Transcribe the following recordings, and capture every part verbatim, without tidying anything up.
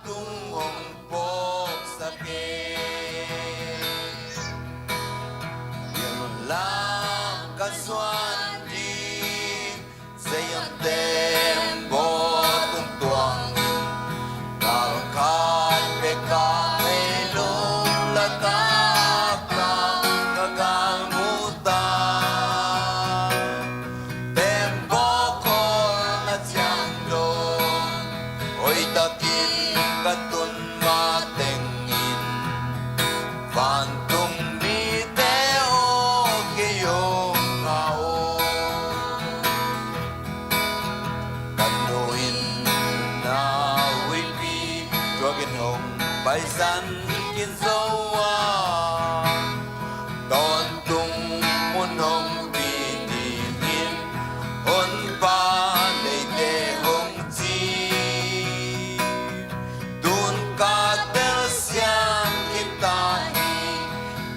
tung hong pawksak e. Biakinnlam ka zuan ding, Zion tembaw tung tuang in, gal khat bek a nei lo, la ka tang ka galmuta. Tembaw kholna ciang dong, hoihtakin ka tun matengin, vantung mite aw, kei hong kha aw. Ka nu in na huihpi tuakin hong paisan khin zo a, tawntung mun hong pi dingin Honpa neite hong ci. Tun ka telsiam khin ta hi,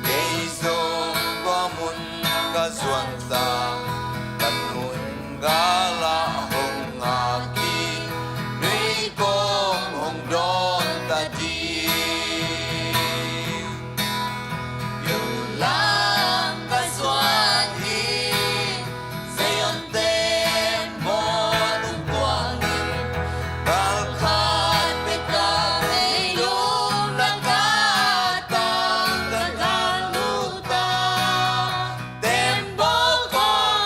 kei zong tua mun ka zuan ta, ka nu in galah hong ngak hi, nui kong hong dawn ta ding. Biakinnlam ka zuan hi, Zion tembaw tung tuang in, gal khat bek a nei lo, la ka tang ka galmuta. Tembaw kholna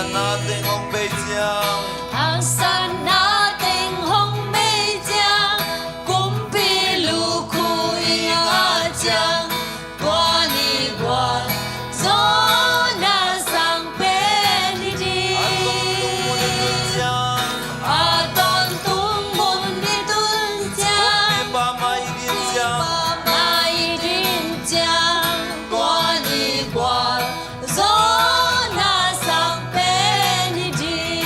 Haksatna teng hong bei ciang, haksatna teng hong bei ciang, kumpi lukhu i ngah ciang, tua ni gualzawhna sang pen hi ding. A tawntung mun i tun ciang, a tawntung mun i tun ciang, kumpipa mai i din ciang, kumpipa mai i din ciang, tua ni gual zawhna sang pen hi ding.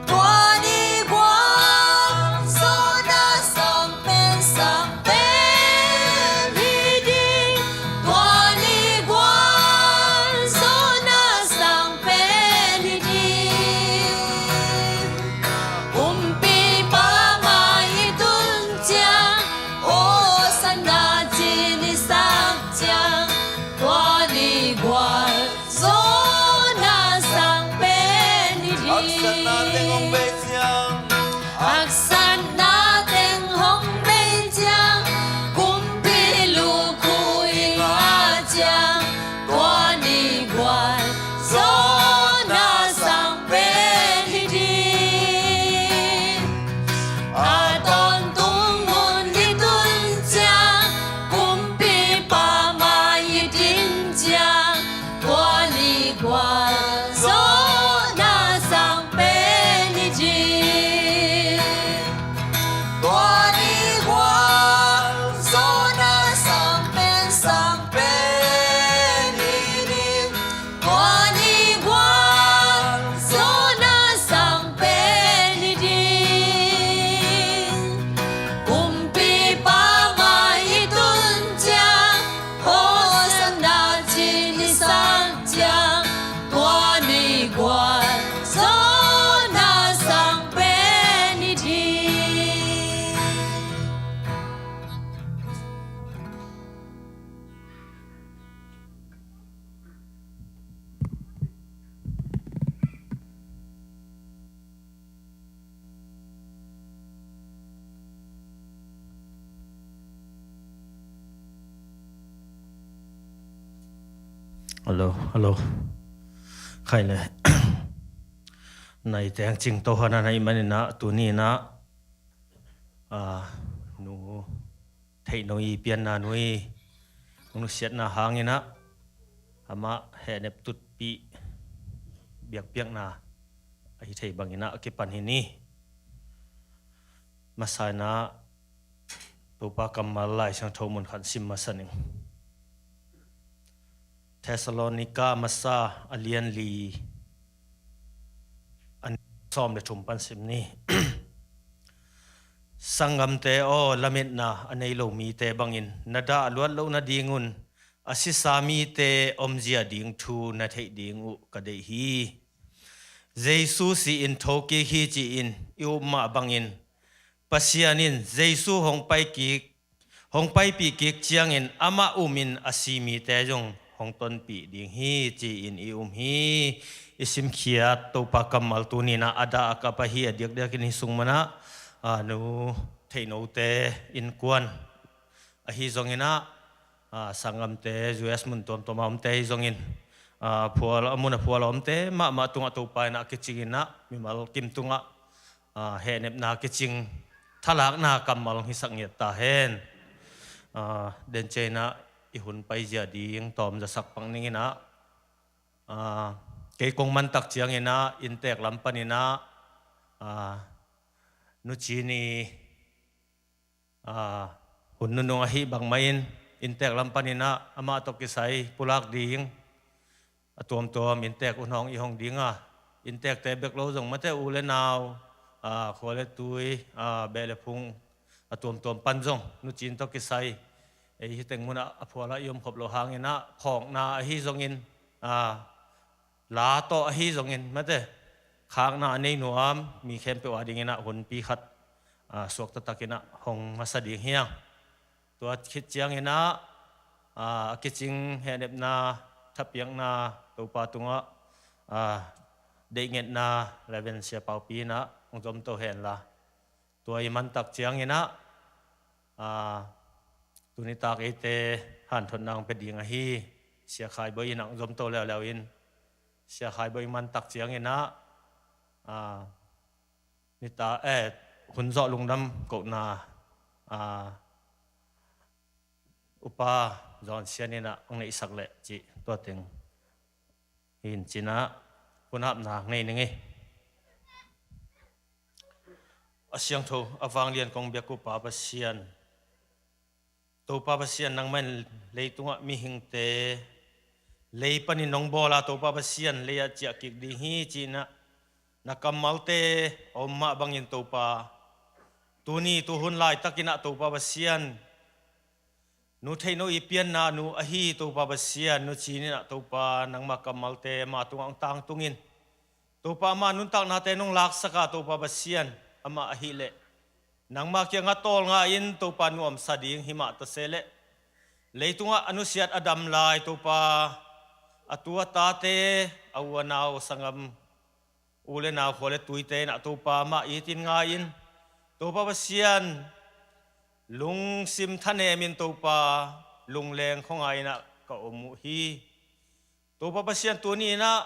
Tua ni gual zawhna sang pen, sang pen hi ding. Tua ni gual zawhna sang pen hi ding. Kumpipa mai i tun ciang, Hosanna cih i sak ciang, tua ni gualzawhna sang pen hi ding. Haksatna teng hong bei ciang, haksatna teng hong bei ciang, kumpi lukhu i ngah ciang, tua ni gualzawhna sang pen hi ding. A tawntung mun i tun ciang, kumpipa mai i din ciang, tua ni gualzawhna sang pen hi ding. Tua ni gualzawhna sang pen, sang pen hi ding. Tua ni gualzawhna sang pen hi ding. Kumpipa mai i tun ciang, Hosanna cih i sak ciang, tua ni gualzawhna sang pen hi ding. Hello, hello. Khai le. Nai teng cing to hana nai manina, tunina, a, nu Theihno i pianna nui, hong nusiatna hanginah amah hehnep tutpih biakpiakna ahi thei banginah a kipan hi ni. Masainah Topa kammal Lai Siangtho mun khat sim masa ning. Thessalonika masa a lian li, a sawm le thum pan sim ni. Sanggamte aw, lametna a nei lo mite bangin na dah luat loh nadingun a sisa mite omzia ding thu na theih ding uh ka deih hi. Jesu si-in thokik hi ci-in i up mah bangin Pasian in Jesu hong pai kik hong paipih kik ciangin amah umin a si mite zong hong tonpih ding hi ci-in i um hi. I simkhiat Topa kammal tuninah a dah a kap ahi a diakdiakin hi sung manah, a, nu Theihnote innkuan ahi zonginah, a, sanggamte U S mun tuamtuam a omte ahi zongin, a, phual, a mun a phual a omte mahmah tungah Topa inah a kicinginah mimal kim tungah a, hehnepna kicing thalakna kammal hong hisak ngiat ta hen. A, den cianginah i hun paizia ding tawm zasak pak ninginah, a, kei kong mantak cianginah inntek lam paninah, a, Nu Cin i a, hun nunung ahi bangmah in inntek lam paninah amah tawh kisai pulak ding a tuamtuam inntek unhawng i hong dinga, inntekte bek lo zong mate u le nau, a, khua le tui, a, beh le phung a tuamtuam pan zong Nu Cin tawh kisai ei hi teng munah a phualah i om khop lo hanginah phawkna ahi zongin, a, la tawh ahi zongin mate khakna a nei nuam mi khempeuh a dinginah hunpi khat, a, suak taktakinah hong masa ding hiang. Tua khit cianginah, a, a kicing hehnepna thapiakna Topa tungah, a, deihngetna Reverend Sia Paupi inah hong zomto henla. Tua i mantak cianginah, a, tunitak eite hanthotna hong pia ding ahi Sia Khai Bawi inah hong zomto leuleu in, Sia Khai Bawi man tak ciangin ah, a, nita, eh, hun zawh lungdam kohna, a, Upa Zawn Sian in ah hong neihsak leh cih tua teng hi in cin ah hun hapna nei ning ei. A siangtho a vanglian kong biak Upa Pasian, Topa Pasian, nangmah in leitungah mihingte lei panin nong bawl a, Topa Pasian, lei ah ciah kik ding hi ci-in ah na kammalte a om mah bangin Topa, tuni tuhun laitakin ah Topa Pasian, Nu Theih No i pianna nu ahi Topa Pasian, Nu Cin in ah Topa, nangmah kammalte ama tungah hong tangtungin, Topa, ama nuntaknate nong laksak a, Topa Pasian, amah ahih leh nangma kiangah tawlnga in, Topa, nuamsa ding, himah ta se leh leitungah a nusiat a dam lai, Topa, a tu a tate, a u a nau, sanggam, u le nau, khua le tuite in ah, Topa, amah itin ngai in, Topa Pasian, lungsim thanemin, Topa, lungleng khuangai in ah ka om uh hi. Topa Pasian, tuni in ah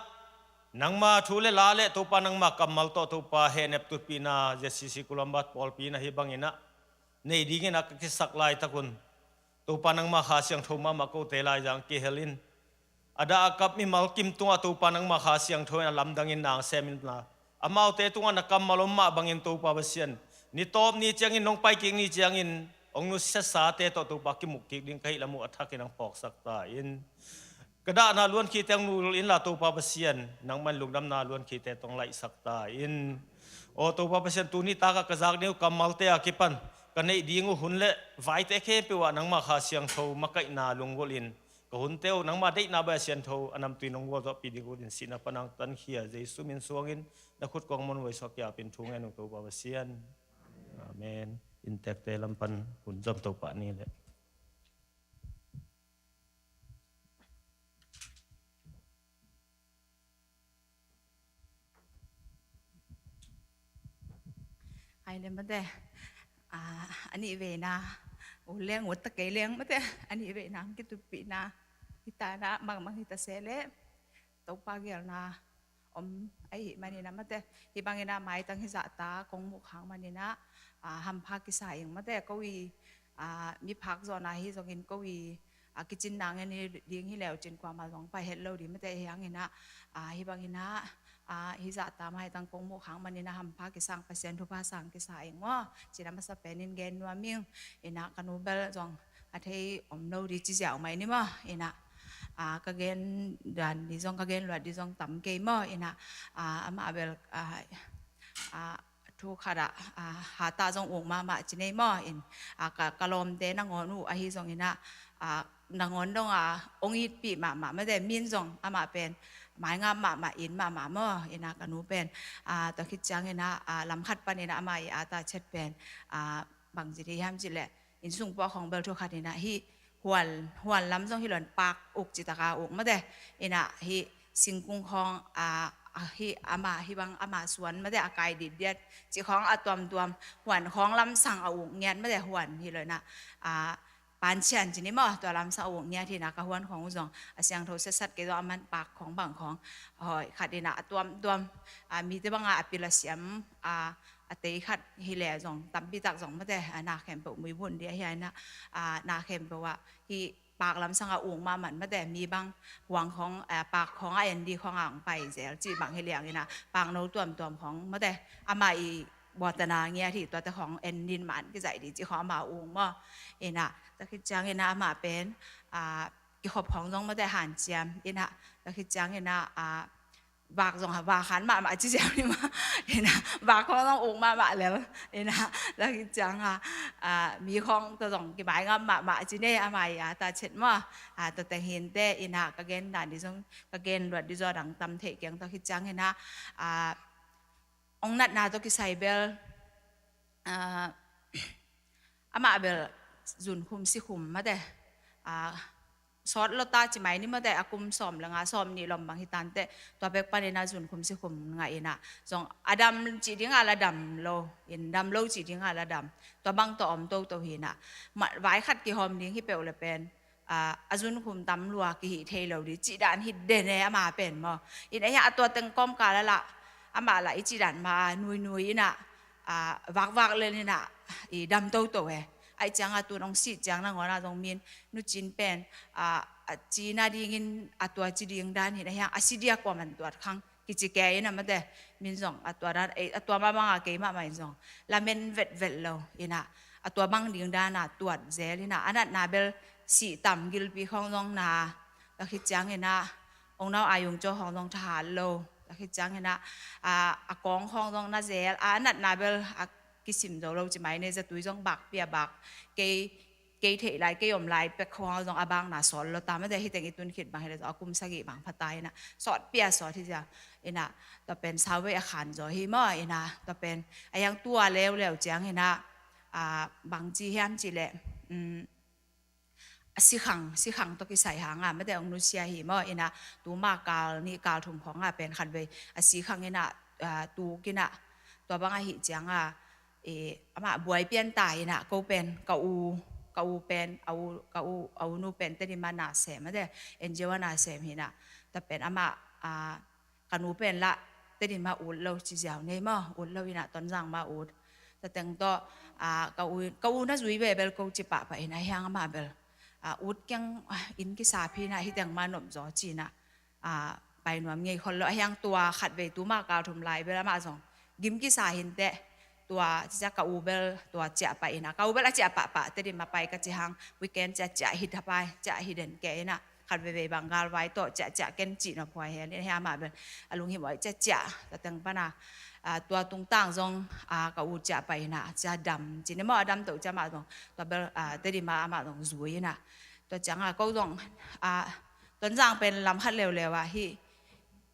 nangma thu le la le, Topa, nangma kammal tawh, Topa, hehnep tutpihna Z C C Columbus pawlpi in ah hih bangin ah nei dingin ah ka kisak laitak un, Topa, nangma Kha Siangtho mahmah kote laizang kihel in, a dah a kap mimal kim tungah, Topa, nangma Kha Siangtho in a lamdangin na hong semin la, amaute tungah na kammal om mah bangin, Topa Pasian, ni tawp ni ciangin, nong pai kik ni ciangin hong nusiasate tawh, Topa, kimu kik ding ka hih lam uh a thakin hong phawksak ta in. Ka dahna luankhite hong nul inla, Topa Pasian, nangmah in lungdamna luankhite tawh hong laihsak ta in. Aw Topa Pasian, tuni takah ka zak ding uh kammalte a kipan ka neih ding uh hun le vaite khempeuh ah nangma Kha Siangtho makaihna lunggulh in, ka hunte uh nangma deihna bai a siangtho a namtui in hong gualzawhpih ding uh in, sihna pan hong tankhia Jesu min suangin na khut kong muanhuai suak kiapin thu ngen uh, Topa Pasian. Amen. Inntekte lam pan hun zom to pah ni leh. Ai le mate, a, a nih veina, u leng, u ta kei leng mate, a nih veina hong kituppihna hi ta in ah, mangmang hi ta se leh, Topa geelna om ahih manin ah mate, hih bangin ah maitang hih zahta kong muh khak manin ah, a, hampha kisa ing mate, ko i, a, miphak zawhna hi zongin ko i, a, kicinna ngen ding hi leu cin kuamah zong pai het lo ding mate, hi hangin ah, a, hih bangin ah, a, hih zahta maitang kong muh khak manin ah hampha kisa ing, Pasian thupha sang kisa ing maw, ci-in a masa penin gen nuam ing. In ah ka nu bel zong a thei om lo ding ci ziau mai ni maw. In ah, a, ka gen dan ding zong, ka gen luat ding zong tam kei maw. In ah, a, amah bel, a, a, thu khat ah, a, hatah zong uk mahmah ci nei maw. In, a, ka, ka lawmte nangawn uh ahi zongin ah, a, nangawn dong a hong itpih mahmah mate, min zong amah pen maingap mahmah, it mahmah maw. In ah ka nu pen, a, tua khit ciangin ah, a, lam khat panin ah amah i ata chet pen, a, bang ci ding hiam cih leh, inn sung puak khawng bel thu khat in ah hih huan, huan lam zong hi lo in, paak uk citaka uk mate. In ah hih singkung khawng, a, a, hih ama, hih bang ama suan mate, a kai ditdiat cih khawng a tuamtuam, huan khawng lamsang a uk ngiat mate, huan hi lo in ah, a, pancian ci ni maw, tua lamsang a uk ngiat hi in ah, ka huan khawng uh zong a siangtho setsat kei zong, a man paak khawng bang khawng, hoi, khat in ah a tuamtuam, a, mite bang a, a pil a siam, a, a tei khat hi leh zong, tampi tak zong mate, a, na khempeuh muibun ding ahi a, in ah, a, na khempeuh ah hih paak lamsang a uk mahmah mate, mi bang huan khawng, a, paak khawng a en ding khawng a hong pai zel cih bang hi liang in ah, paak no tuamtuam khawng mate, amah i buatana ngiat hi, tuate khawng en ding man kizaih ding cih khawng amah uk maw. In ah tua khit ciangin ah amah pen, a, kikhop khawng zong mate hanciam. In ah tua khit ciangin ah, a, vak zong ha, vak han mahmah ci ziau ni maw. In ah vak khawng zong uk mahmah lel. In ah tua khit ciang a, a, mi khawng tua zong kimaingap mahmah ci nei, amah i ata chet maw. A, tua teng hi inteh. In ah ka gen dan ding zong, ka gen luat ding zong a dang tam thei keng. Tua khit ciangin ah, a, hong natna tawh kisai bel, a, amah bel zunkhum sikhum mate, a, sawt lo ta ci mai ni mate, a kum sawm le nga, sawm nih lawm bang hi ta inteh, tua pek panin ah zunkhum sikhum ngah in ah, zong a dam cih ding a la dam lo in, dam lo cih ding a la dam, tua bang tawh om toto hi in ah, ma-, vai khat kihawm ding hi peuh le pen, a, a zunkhum tam lua kihih thei lo ding cih dan hi den e, ama pen maw. Ina hiang a tua teng kawmkal a lah amah lah i cih dan mah a nuinui ina, a, vakvak lel ina i dam toto e. Aih cianga tun hong sih ciang nangawn a zong min nucin pen, a, a cina dingin a tua ci ding dan hi na hiang a si dia kua man tuat khang kici kei ina mate, min zong a tua dan, eh, a tua mah banga kei mahmah in zong lamen vetvet lo ina, a tua bang ding dana tuat zel ina, a natna bel sih tam gilpi khawng zong na, tua khit ciang ina, ong nau a yung caw khawng zong thahat lo, tua khit ciang ina, a, a kawng khawng zong na zel, a natna bel a kisim zo lo ci mai ne, zatui zong bak pia bak, kei kei theih lai, kei om lai pek khawng zong a bang na sawt lo ta mate, hiteng i tun khit bang hi le zong a kum sagih bang phata ina sawt pia sawt hi zia ina, tua pen sau vei a khan zaw hi maw ina, tua pen a hiang tua leuleu ciang ina, a, bang ci hiam ci le, um, a sikhang, sikhang tawh kisai hanga mate ong nusia hi maw ina, tuma kal nih kal thum khawng a pen khat vei a sikhang ina, a, tuk ina, tua bang ahi cianga, e, amah buai pian ta ina, ko pen ka u, ka u pen, a u, ka u, a u nu pen Tedim a na sem mate, N G O a na sem hi ina, tua pen amah, a, ka nu pen lah Tedim a ut lo ci ziau nei maw, ut lo ina Tonzang mah ut. Tua teng tawh, a, ka u, ka u na zui ve bel ko ci pahpah ina hiang amah bel, a, ut keng, a, inn kisa phi ina hiteng mah nop zaw ci ina, a, pai nuam ngei khol lo a hiang tua khat vei tuma kal thum lai bel amah zong gim kisa hinteh, tua cicia ka u bel tua ciah pah ina, ka u bel a ciah pahpah Tedim a pai ka ci hang, weekend ciah ciah hit hapai, ciah hit den ke ina, khat veivei bang galvai tawh ciah ciah ken cih nop huai hen ina hiang amah bel a lunghimawh ciah ciah, tua teng pana, a, tua tungtang zong, a, ka u ciah pah ina, ciah dam ci ni maw, a dam toh ciah amah zong tua bel, a, Tedim a amah zong zui ina, tua cianga ko zong, a, Tonzang pen lam khat leuleu a hi,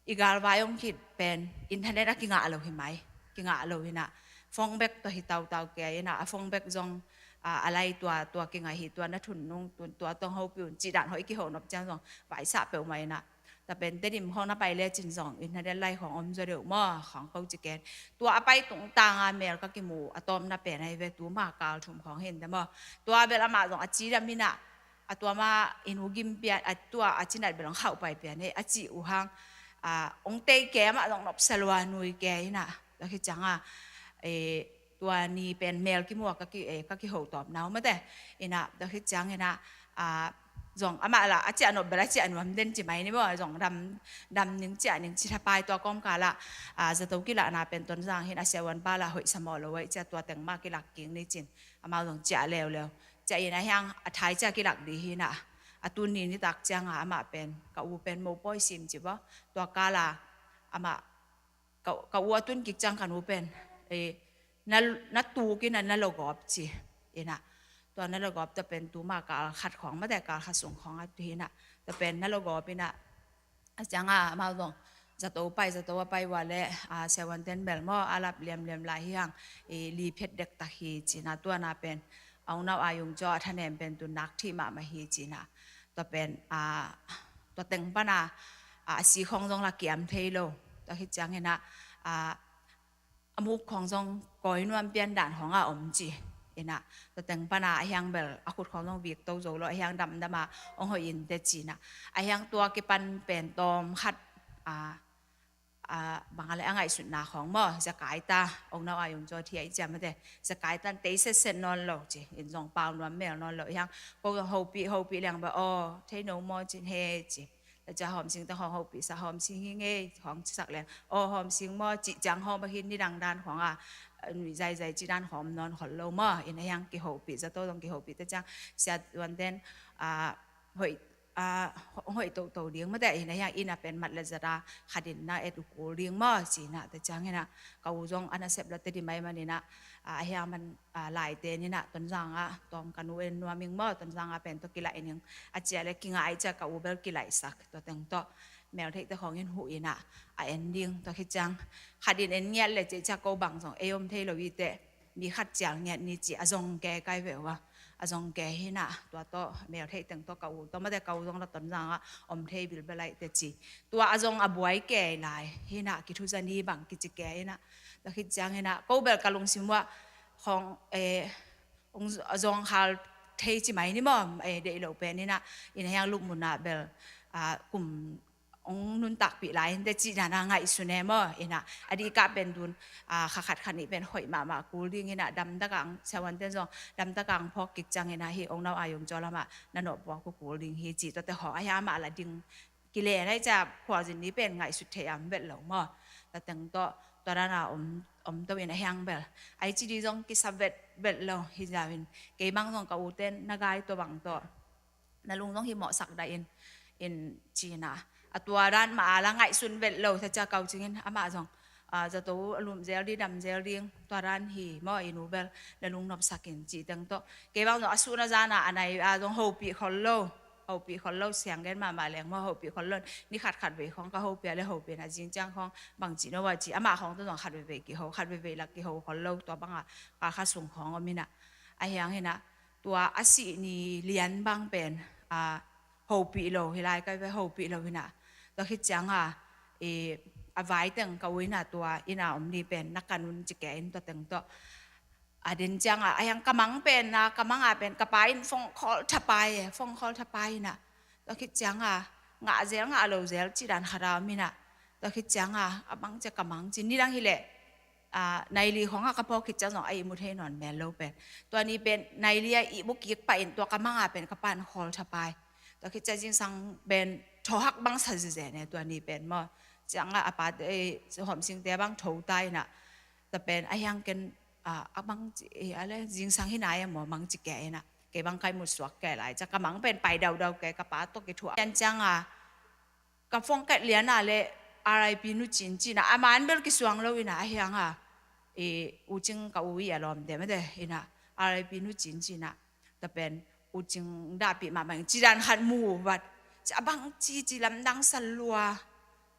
i galvai ong khit pen internet a kingah lo hi mai, kingah lo ina, phone bek tawh hi tautau kei ina, a phone bek zong, a, a lai tua, tua kingah hi, tua na thun nung, tu, tua tawh hopih un cih dan hoih kiho nop ciang zong vaisah peuhmah ina, tua pen Tedim khawng na pai lecin zong internet lai khawng om zaw deuh maw, khawng ko ci ken. Tua a pai tungtanga mel ka kimu a tawpna pen ahi ve, tuma kal thum khawng hinte maw. Tua bel amah zong a cidam ina, a tua mah inn uh gim pian, a tua a cinat bel ong khauh pai pian e, a cih uh hang, a, ong tei ke amah zong nopsa lua nui ke ina, tua khit cianga, e, tua ni pen mel kimu a ka ki, e, ka kiho tawp nau mate, ina, tua khit ciang ina, a, zong amah lah a ciah nop bel a ciah nuam den ci mai ni maw, zong dam, dam ning ciah ning ci thapai tua kawmkal ah, a, zato kilahna pen Tonzang hin a siavuan pa lah hoih sa mawh lo aih cia tua teng mah kilak kik ni cin, amau zong ciah leuleu. Ciah ina hiang a thai ciah kilak dih hi ina, a tun ni nitak cianga amah pen, ka u pen mopawi sim ci baw, tua kala amah, ka, ka u a tun kik ciang ka nu pen, e, na, na tuk ina na logawp ci ina, tua na logawp tua pen tuma kal khat khawng mate, kal khat sung khawng a tu hi ina, tua pen na logawp ina, a cianga amau zong zato pai, zato a pai ua le, a, siavuanten bel maw a lap liamliam lai hi hang, e, li phet dektak hi ci ina, tua na pen a unau a yung caw a thanem pen tun nak thih mahmah hi ci ina, tua pen, a, tua teng pana, a, a si khawng zong lah kiam thei lo, tua khit ciang ina, a, a muk khawng zong kawi nuam pian dan khawng a om ci ina, tua teng pana a hiang bel a khut khawng zong vik to zo lo, a hiang damdam a ong hoih inte ci ina, a hiang tua kipan pen tawm khat, a, a, bang a le a ngaihsutna khawng maw, zia kai ta, ong nau a yung caw thia i cia mate, zia kai tan tei setset nawn lo ci, in zong pau nuam mel nawn lo, a hiang ko zong hopih, hopih leng bel, aw, thei no maw cin he ci. Tua cia hawm sing ta khawng hopih sa, hawm sing hi ngei khawng cisak leng, aw, hawm sing maw cih ciang hawm a hin nidang dan khawng a, a, nui zaizai ci dan khawm nawn khol lo maw, ina hiang kihopih, zato zong kihopih ta ciang, siavuanten, a, hoih, a, ho-, hoih toto ding mate, ina hiang ina pen mat le zata khatin na et uh kul ding maw ci ina, ta ciang ina ka u zong a nasep la Tedim a i man ina, a, a hiang man, a, laite nina Tonzang a tawm ka nu en nuam ing maw, Tonzang a pen tawh kilaih ning a cia le kingah i cia ka u bel kilaihsak, tua teng tawh mel theihte khawng in huh ina a en ding, tua khit ciang khatin en ngiat le cih cia ko bang zong ei om thei lo i teh, mi khat cial ngiat ni ci a zong ke kai ve ua, a zong ke hi ina, tua tawh mel theih teng tawh ka u tawh mate ka u zong la Tonzang a om thei bilbel aih te ci, tua a zong a buai ke lai hi ina, kithuza ni bang kici ke ina, tua khit ciang ina ko bel ka lungsim ua khawng, e, ong z-, a zong hal thei ci mai ni maw, eh, deih lo pen inah, ina hiang lupmunah bel, ah, kum ong nuntakpih lai in te cih dana ngaihsun e maw, inah a dihkah pen dun, ah, kha khat kha nih pen hoih mahmah kul ding inah, damdakang siavuanten zong damdakang phawk kik ciang inah hih ong nau a yong caw lamah na nawh puak uh kul ding hi cih tuate khawng a hiang amah la ding kile nai cia khualzin ni pen ngaihsut thei am vet lo maw. Tateng tawh tua dana om, om to in a hiang bel ai ci di zong kisa vet vet lo hi zaw in, kei bang zong ka uten na gai tua bang tawh na lung zong hi mawhsak dah in, in cina a tua dan mah a la ngaihsun vet lo ta cia kau cingin amah zong, ah, zato a lum zel di dam zel ding tua dan hi maw, i nu bel na lung nopsak in cih teng tawh kei bang zong a sun a zana a nai a zong hopih khol lo. Hopih khol lo, siang gen mahmah leng maw, hopih khol lo. Ni khat khat vei khawng ka hopih a le hopih na zing ciang khawng bang cih no a ci amah khawng tawh zong khat vei vei kiho, khat vei vei lak kiho khol lo, tua banga ka kha sung khawng om inah a hiang inah tua a sih ni lian bang pen, ah, hopih lo hi lai kai ve, hopih lo inah tua khit cianga, eh, a vai teng ka u inah tua ina om ni pen na kan un ci ke in tua teng tawh a den cianga a hiang ka mang pen na ka manga pen ka pa in phone call thapai e, phone call thapai inah tua khit cianga ngah zel ngah lo zel ci dan khat a om inah tua khit cianga a mang cia ka mang ci ni dang hi leh, ah, naili khawngah ka phawk khit ciang zong a ihmu thei nawn mel lo pen tua ni pen naili a ihmu kik pah in tua ka manga pen ka pan call thapai. Tua khit ciang zingsang pen thohak bang sa zizen e tua ni pen maw. Ciangah a pa te, eh, hawmsingte bang tho ta inah ta pen a hiang ken, ah, a bang ci, eh, a le zingsang hi nai a maw mang ci ke inah kei bang kai mut suak ke lai cia ka mang pen pai daudau ke ka pa tawh kithuah. Yan cianga ka phone kat liana le R I P nu cin cina a man bel kisuang lo ina a hianga, eh, u cing ka u i a lawm de mate ina R I P nu cin cina ta pen u cing dahpih mahmah in ci dan khat mu vat. Ci a bang ci ci lamdang salua,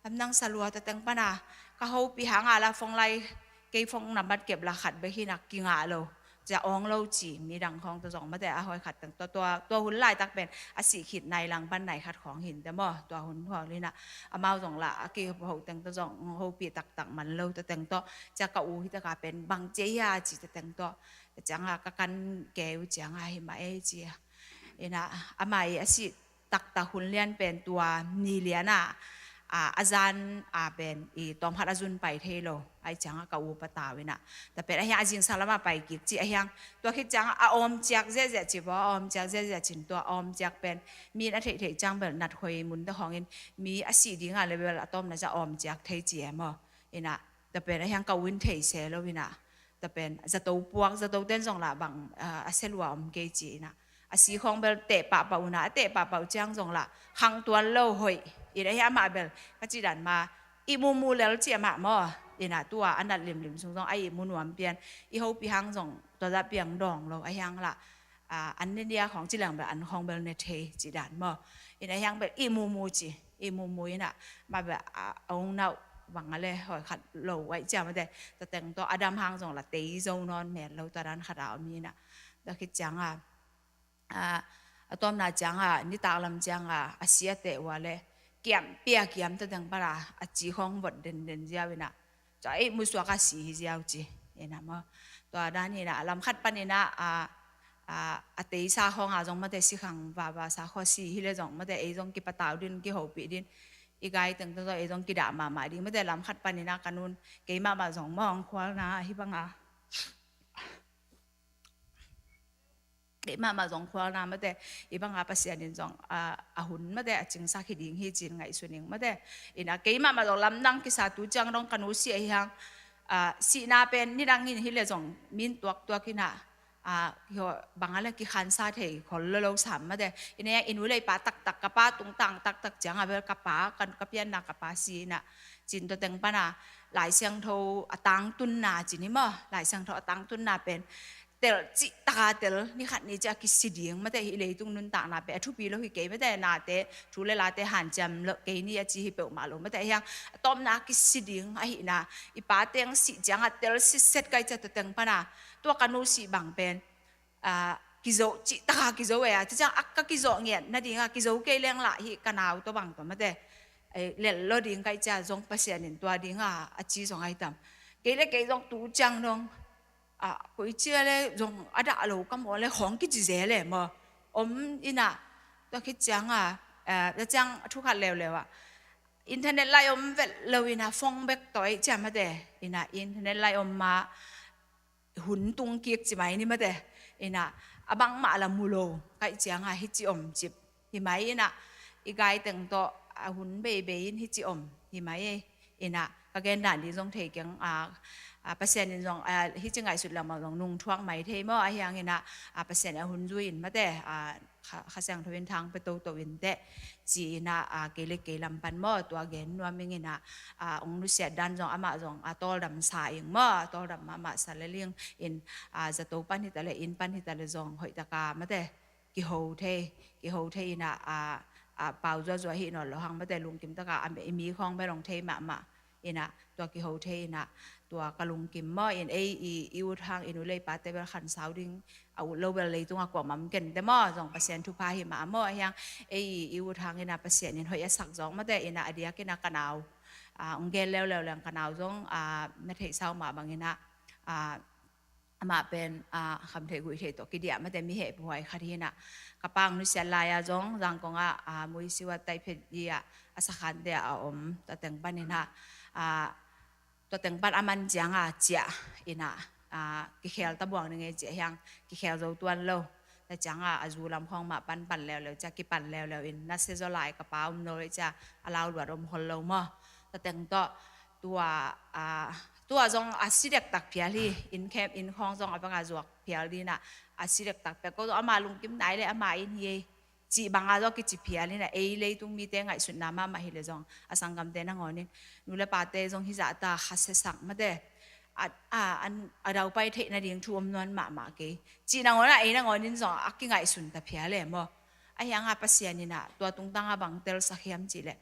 lamdang salua ta teng pana ka hopih hanga la phone lai kei phone nambat kep la khat bek hina kingah lo. Cia awng lo ci midang khawng ta zong mate a hoi khat teng tua, tua, tua hun laitak pen a sih khit nai lang pan nai khat khawng hin te maw, tua hun khawng hina amau zong la a kiho teng ta zong hopih taktak man lo ta teng tawh cia ka u hi taka pen bang cia hia ci ta teng tawh cianga ka kan keu cianga hi mah ei cia. Ina amah i a sih taktak hun lian pen tua ni liana, a, a zan a pen i tawmkhat a zun pai thei lo. Ai cianga ka u patau ina ta pen a hiang a zingsang lama pai kik ci a hiang tua khit cianga a awm ciak zehzeh ci baw a awm ciak zehzeh cin tua a awm ciak pen mi in a theihtheih ciang bel nat khoi mun ta hawngin mi a sih dinga le bel a tawmna cia awm ciak thei ci e maw. Ina ta pen a hiang ka u in thei se lo ina ta pen zato puak zato ten zong lah bang, ah, a selua om kei ci ina a si khawng bel teh pahpah una a teh pahpah uh ciang zong lah khang tuan lo hoih ina hi amah bel ka ci dan ma i mumu lel ci amah maw. Ina tua a nat limlim sung zong a i mu nuam pian i hopih hang zong tua zah piang dawng lo a hiang lah, ah, an ne nia khawng ci leng bel an khawng bel ne thei ci dan maw. Ina hiang bel i mumu ci i mumu ina ma bel a ong nau bang a le hoi khat lo wai cia mate ta teng tawh a dam hang zong la tei zo nawn mel lo ta dan khat a om ina ta khit cianga, a, a tawmna cianga nitak lam cianga a si a teh ua le kiam pia kiam ta teng para a ci khawng vot denden ziau ina tua ei musuak a si hi ziau ci ina maw. Tua dan ina lam khat pan ina a, a, a teisa khawng a zong mate si khang vava sa khaw si hi le zong mate ei zong kipatau din kihopih din i gai teng tawh ei zong kidah mahmah ding mate lam khat pan ina ka nun kei mahmah zong mawng khualna hi banga kei mahmah zong khualna mate i banga Pasian in zong, a, a hun mate a cingsak hi ding hi cin ngaihsun ing mate. Ina kei mahmah zong lamdang kisa tu ciang dong ka nu si a hi hang, a, sihna pen nidang in hi le zong min tuaktuak ina, a, bang a le kikhansa thei khol lo lo sam mate. Ina i nu le i pa taktak ka pa tungtang taktak cianga bel ka pa kan ka pianna ka pa si ina cin tua teng pana Lai Siangtho a tangtunna cin hi maw. Lai Siangtho a tangtunna pen tel cih taka tel ni khat ni cia kisi ding mate hi leitung nuntakna pen a thupi lo hi kei mate nate thu le late hanciam lo kei ni a ci hi peuhmah lo mate hiang a tawpna kisi ding ahina i pa teng sih cianga tel sitset kai cia tua teng pana tua ka nu sih bang pen, a, kizo cih taka kizo e a ci ciang a ka kizo ngiat nadinga kizo kei leng lah hi ka nau tua bang tua mate, e, lel lo ding kai cia zong Pasian in tua dinga a ci zong ai tam kei le kei zong tu ciang dong a, koi cia le zong a dah lo ka maw le khawng kici ze le maw. Om ina, tua khit cianga, eh, tua ciang a thu khat leuleu ah, internet lai om vet lo ina, phone bek tawi cia mate, ina internet lai om ma hun tung kik ci mai ni mate, ina a bangmah la mu lo, kaih cianga hici om cip hi mai ina, i gai teng tawh a hun beibei in hici om hi mai. Ina ka gen dan di zong thei keng, a, a, Pasian in zong, a, hici ngaihsut lama zong nung thuak mai thei maw, a hiang ina, a, Pasian in a hun zui in mate, a, kha, Kha Siangtho in thang pe toto in teh ci ina, a, kei le kei lam pan maw, tua gen nuam ing ina, a, ong nusiat dan zong amah zong a tawldam sa ing maw, a tawldam mahmah sa le ling in, a, zato pan hita le inn pan hita le zong hoihtaka mate kiho thei, kiho thei ina, a, a, pau zuazua hi nawn lo hang mate, lungkim taka a mi khawng bel ong thei mahmah ina, tua kiho thei ina, tua ka lungkim maw in, ei i, i ut hang in u le i pate bel khansau ding a ut lo bel leitung a kuamah om kei te maw, zong Pasian thupha hi mah maw, a hiang ei i, i ut hang ina Pasian in hoih a sak zong mate ina, a diak ina ka nau, a, ong gen leuleu leng ka nau zong, a, na theihsa uh mah bang ina, a, amah pen, a, khamtheih guihtheih tawh kidiah mate mi hehpihhuai khat hi ina, ka pa ong nusiat lai-a zong Zangkong ah, a, Muisiu a taiphet i ah a sakhante ah a om, tua teng pan ina, a, tua teng pan a man cianga ciah ina, a, kikhel tabuang ning e ci a hiang, kikhel zo tuan lo. Tua cianga a zu lam khawng mah panpan leuleu cia, kipan leuleu in na se zaw lai ka pa om no le cia, a lau luat om hol lo maw. Tua teng tawh tua, a, tua zong a si dektak phial hi, inn khawng zong a banga zuak phial dina a si dektak phial. Ko zong ama lungkim nai le ama inn hi ei cih banga zong kici phial ina, ei leitung mite ngaihsutna mahmah hi le zong a sanggamte nangawnin nu le pate zong hi zahta kha sesak mate, a, a, an, a daupai theih nading thu om nuam mahmah kei cih nangawna ei nangawnin zong a kingaihsun ta phial le maw. A hianga Pasian ina tua tungtanga bang telsak hiam cih le,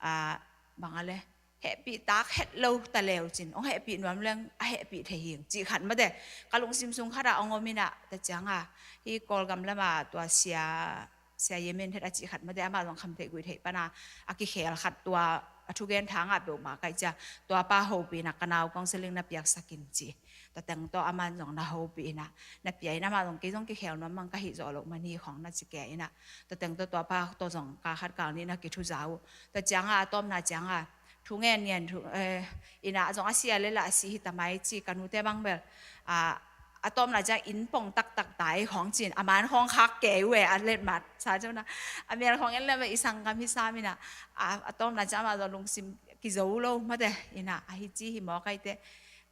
a, bang a le hehpih tak het lo ta leu cin, ong hehpih nuam leng a hehpih thei hing cih khat mate, ka lungsim sung khata ong om ina, ta cianga hi Kawlgam lama tua sia, sia Yemen het a cih khat mate, amah zong khamtheih guihtheih pana a kikhel khat tua a thugen thangah peuhmah kaih cia, tua pa hopih ina ka nau counseling na piaksak in ci. Tua teng tawh aman zong na hopih ina, na pia ina, amah zong kei zong kikhel nuam mang ka hih zawh loh man hi khawng na ci kei ina, tua teng tawh tua pa tawh zong ka khat kal nih na kithuza uh. Tua cianga a tawpna cianga thu ngen ngen thu, eh, ina zong a sia le la a si hi ta mai ci, ka nute bang bel, a, a tawpna ciang inn pong taktak tai khawng cin, a man khawng khak kei uh e, a letmat sa cona, a mial khawng en le i sanggam hi sam ina, a, a tawpna ciang amah zong lungsim kizo lo mate ina, a hi ci hi maw kaite,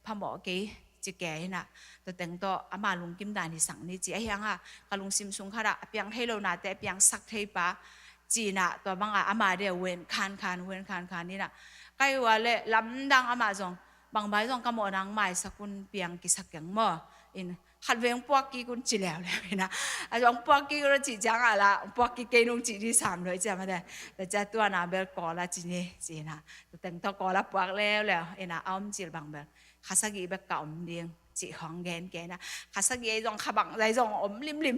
phamawh kei ci kei ina, tua teng tawh ama lungkim dan hi sak ni ci a hianga ka lungsim sung khata a piang thei lo nate a piangsak thei pa ci ina, tua banga ama de wen khan khan, wen khan khan ina, kai ua le lamdang amah zong bang bai zong ka mawh nang maisak un, piang kisak keng maw in, khat veng puak kik un ci leuleu ina, a zong puak kik un a cih cianga la puak kik kei nung cih di sam lo i cia mate, ta cia tuana bel Kawla ci ni ci ina, tua teng tawh Kawla puak leuleu ina, a om cil bang bel kha sagih bek ka om ding cih khawng gen kei ina, kha sagih ei zong kha bang zai zong om limlim,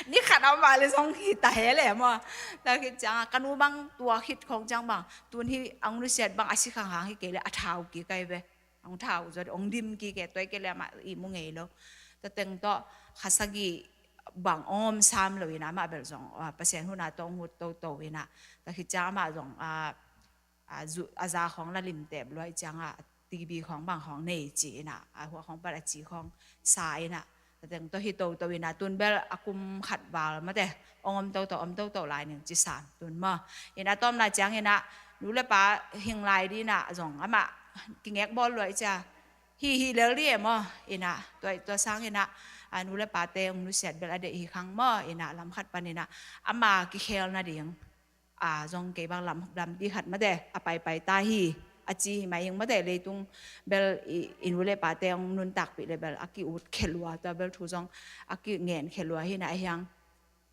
ni khat a om a le zong hi ta he le maw. Tua khit cianga ka nu bang tua khit khawng ciang bang tun hi ong nusiat bang a si khanghang hi kei le a thau kik ai ve, ong thau zaw ong dim kik e, tua i kei le amah i mu ngei lo. Tua teng tawh kha sagih bang ong om sam lo ina amah bel zong, a, Pasian huna tawh ong hut toto ina, tua khit ciang amah zong, a, a, zu, a za khawng la limtep luai cianga, a, T B khawng bang khawng nei ci ina, a, hua khawng pat a ci khawng sa ina, tua teng tawh hi toto ina, tun bel a kum khat val mate ong om toto, om toto lai ning ci sam tun maw. Ina tawpna ciang ina nu le pa hing lai di ina zong amah kingek bawl luai cia, hi hi lel di e maw. Ina tua, tua sang ina, a, nu le pate ong nusiat bel a deih hi khang maw. Ina lam khat pan ina ama kikhel nading, a, zong kei bang lam, lam di khat mate a paipai ta hi, a ci hi mai ing mate, leitung bel i, i nu le pate ong nuntakpih le bel a ki-ut khe lua, tua bel thu zong a kingen khe lua hi ina, a hiang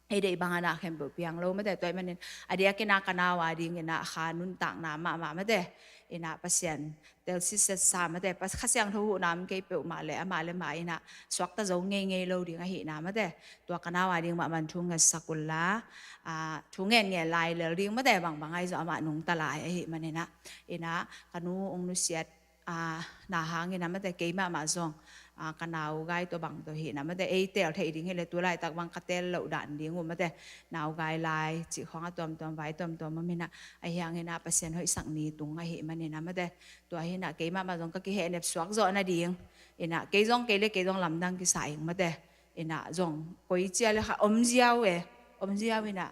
ei deih bang a na khempeuh piang lo mate, tua i manin a diak ina ka nau a ding ina kha nuntakna mahmah mate, ina Pasian telsiset sa mate, Kha Siangtho huhna om kei peuhmah le amah le mah ina suakta zo ngeingei lo ding ahihna mate, tua ka nau a ding mahmah thu ngetsak un la, a, thu ngen ngen lai lel ding mate, bangbang ahi zong amah nungta lai ahih man ina, ina ka nu ong nusiat, a, na hang ina mate, kei mahmah zong, a, ka nau gai tawh bang tawh hi na mate, ei teel theih ding hi le tu laitak bang ka teel loh dan ding uh mate, nau gai lai cih khawng a tuamtuam vai tuamtuam om hi na, ahi hang hi na Pasian hoihsak ni tung ahih man hi na mate, tua hi na keimah mah zong ka kihehnep suak zawh nading hi na, kei zong kei le kei zong lamdang kisa ing mate, hi na zong koi cia le kha om ziau e, om ziau hi na,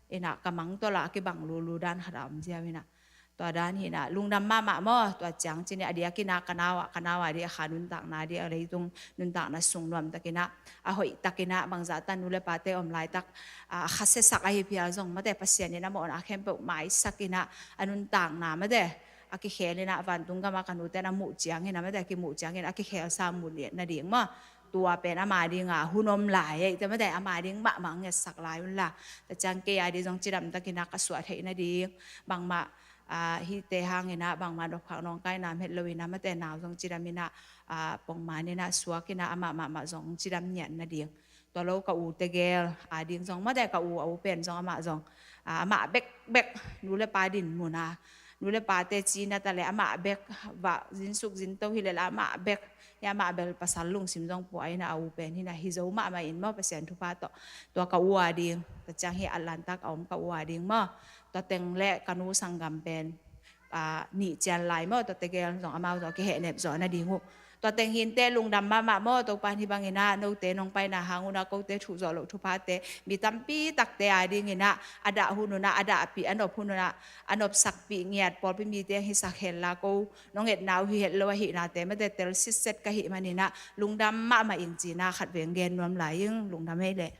hi na ka mang tawh la a kibang lulu dan khat a om ziau hi na, tua dan hi na lungdam mahmah maw, tua ciang ci ni a diak hi na ka nau ah, ka nau a diak kha nuntakna diak a leitung nuntakna sung nuam tak hi na, a hoih tak hi na bangzah tan nu le pate om laitak, a, a kha siasak ahi phial zong mate Pasian hi na mawhna khempeuh maisak hi na, a nuntakna mate, a kikhel hi na vantung gam a ka nute na muh ciang hi na mate, a kimuh ciang hi na a kikhel sa muh liat nading maw, tua pen ama ding a hun om lai ei te mate, ama ding mahmah ngetsak lai un la, ta ciang kei a di zong cidam tak hi na ka suah theih nading, bangmah, a, hite hang hi na bangmah nopkhak nawngkai nam het lo hi na mate, nau zong cidam hi na, a, pongman hi na suak hi na amah mahmah zong cidam niat nading. Tua lo ka u tegel a ding zong mate, ka u a u pen zong amah zong, a, amah bekbek nu le pa din mun a, nu le pate ci na ta le amah bek, va zinsuk zinto hi le la amah bek, hi amah bel pasal lungsim zong pua hi na a u pen hi na hi zo mahmah in maw Pasian thupha tawh. Tua ka u a ding, ta ciang hi Atlanta ka om ka u a ding maw, tua teng le ka nu sanggam pen, a, nih cian lai maw, tua tegel zong amau zong a kihehnep zawh nading uh. Tua teng hinte lungdam mahmah maw, Topa hi bang hi na note nong paina hang un a kote thuh zawh loh thuphate mi tampi takte a ding hi na, a dah hun un a, a dahpih a nop hun un a, a nopsakpih ngiat pawlpi mite hi sak hel la ko nong etna uh hi het lo ahi nate mate tel sitset ka hih man hi na lungdam mahmah ing ci na khat veng gen nuam lai ing, lungdam hei leh.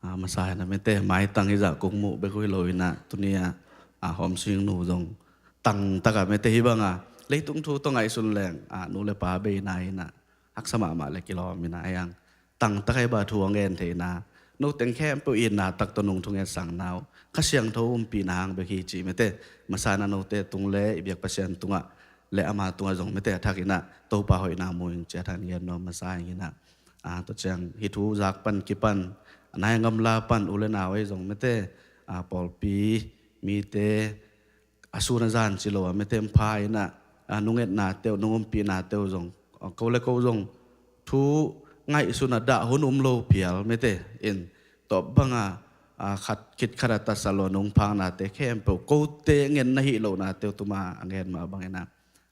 A, masa hi na mete maitang hi zah kong muh bek uh hi lo hi na tuni a, a, hawm sing nu zong tang tak a mete hi bang a leitung thu tawh ngaihsun leng, a, nu le pa bei na hi na haksa mahmah le kilawm hi na a yang tang tak a hi ba thu a ngen thei na, no teng khempeuh itna tak tawh nung thunget sang nau Kha Siangtho umpihna hang bek hi ci mete, masa na note tung le i biak Pasian tungah le ama tungah zong mete a thak hi na Topa hoihna mu ing ci a thak ngen nuam masa hi na. A, tua ciang hi thu zak pan kipan, a nai a ngamla pan u le nau ei zong mete, a, pawlpi mite a sun a zan ci lo a mete pha hi na, a, nungetna teuh, nungumpihna teuh zong, a, ko le ko zong thu ngaihsun a dah hun um lo phial mete in tawp bang a, a, khat khit khat a tatsa lo nungphaknate khempeuh kote ngen na hih lohna teuh tuma a ngen mah bang hi na.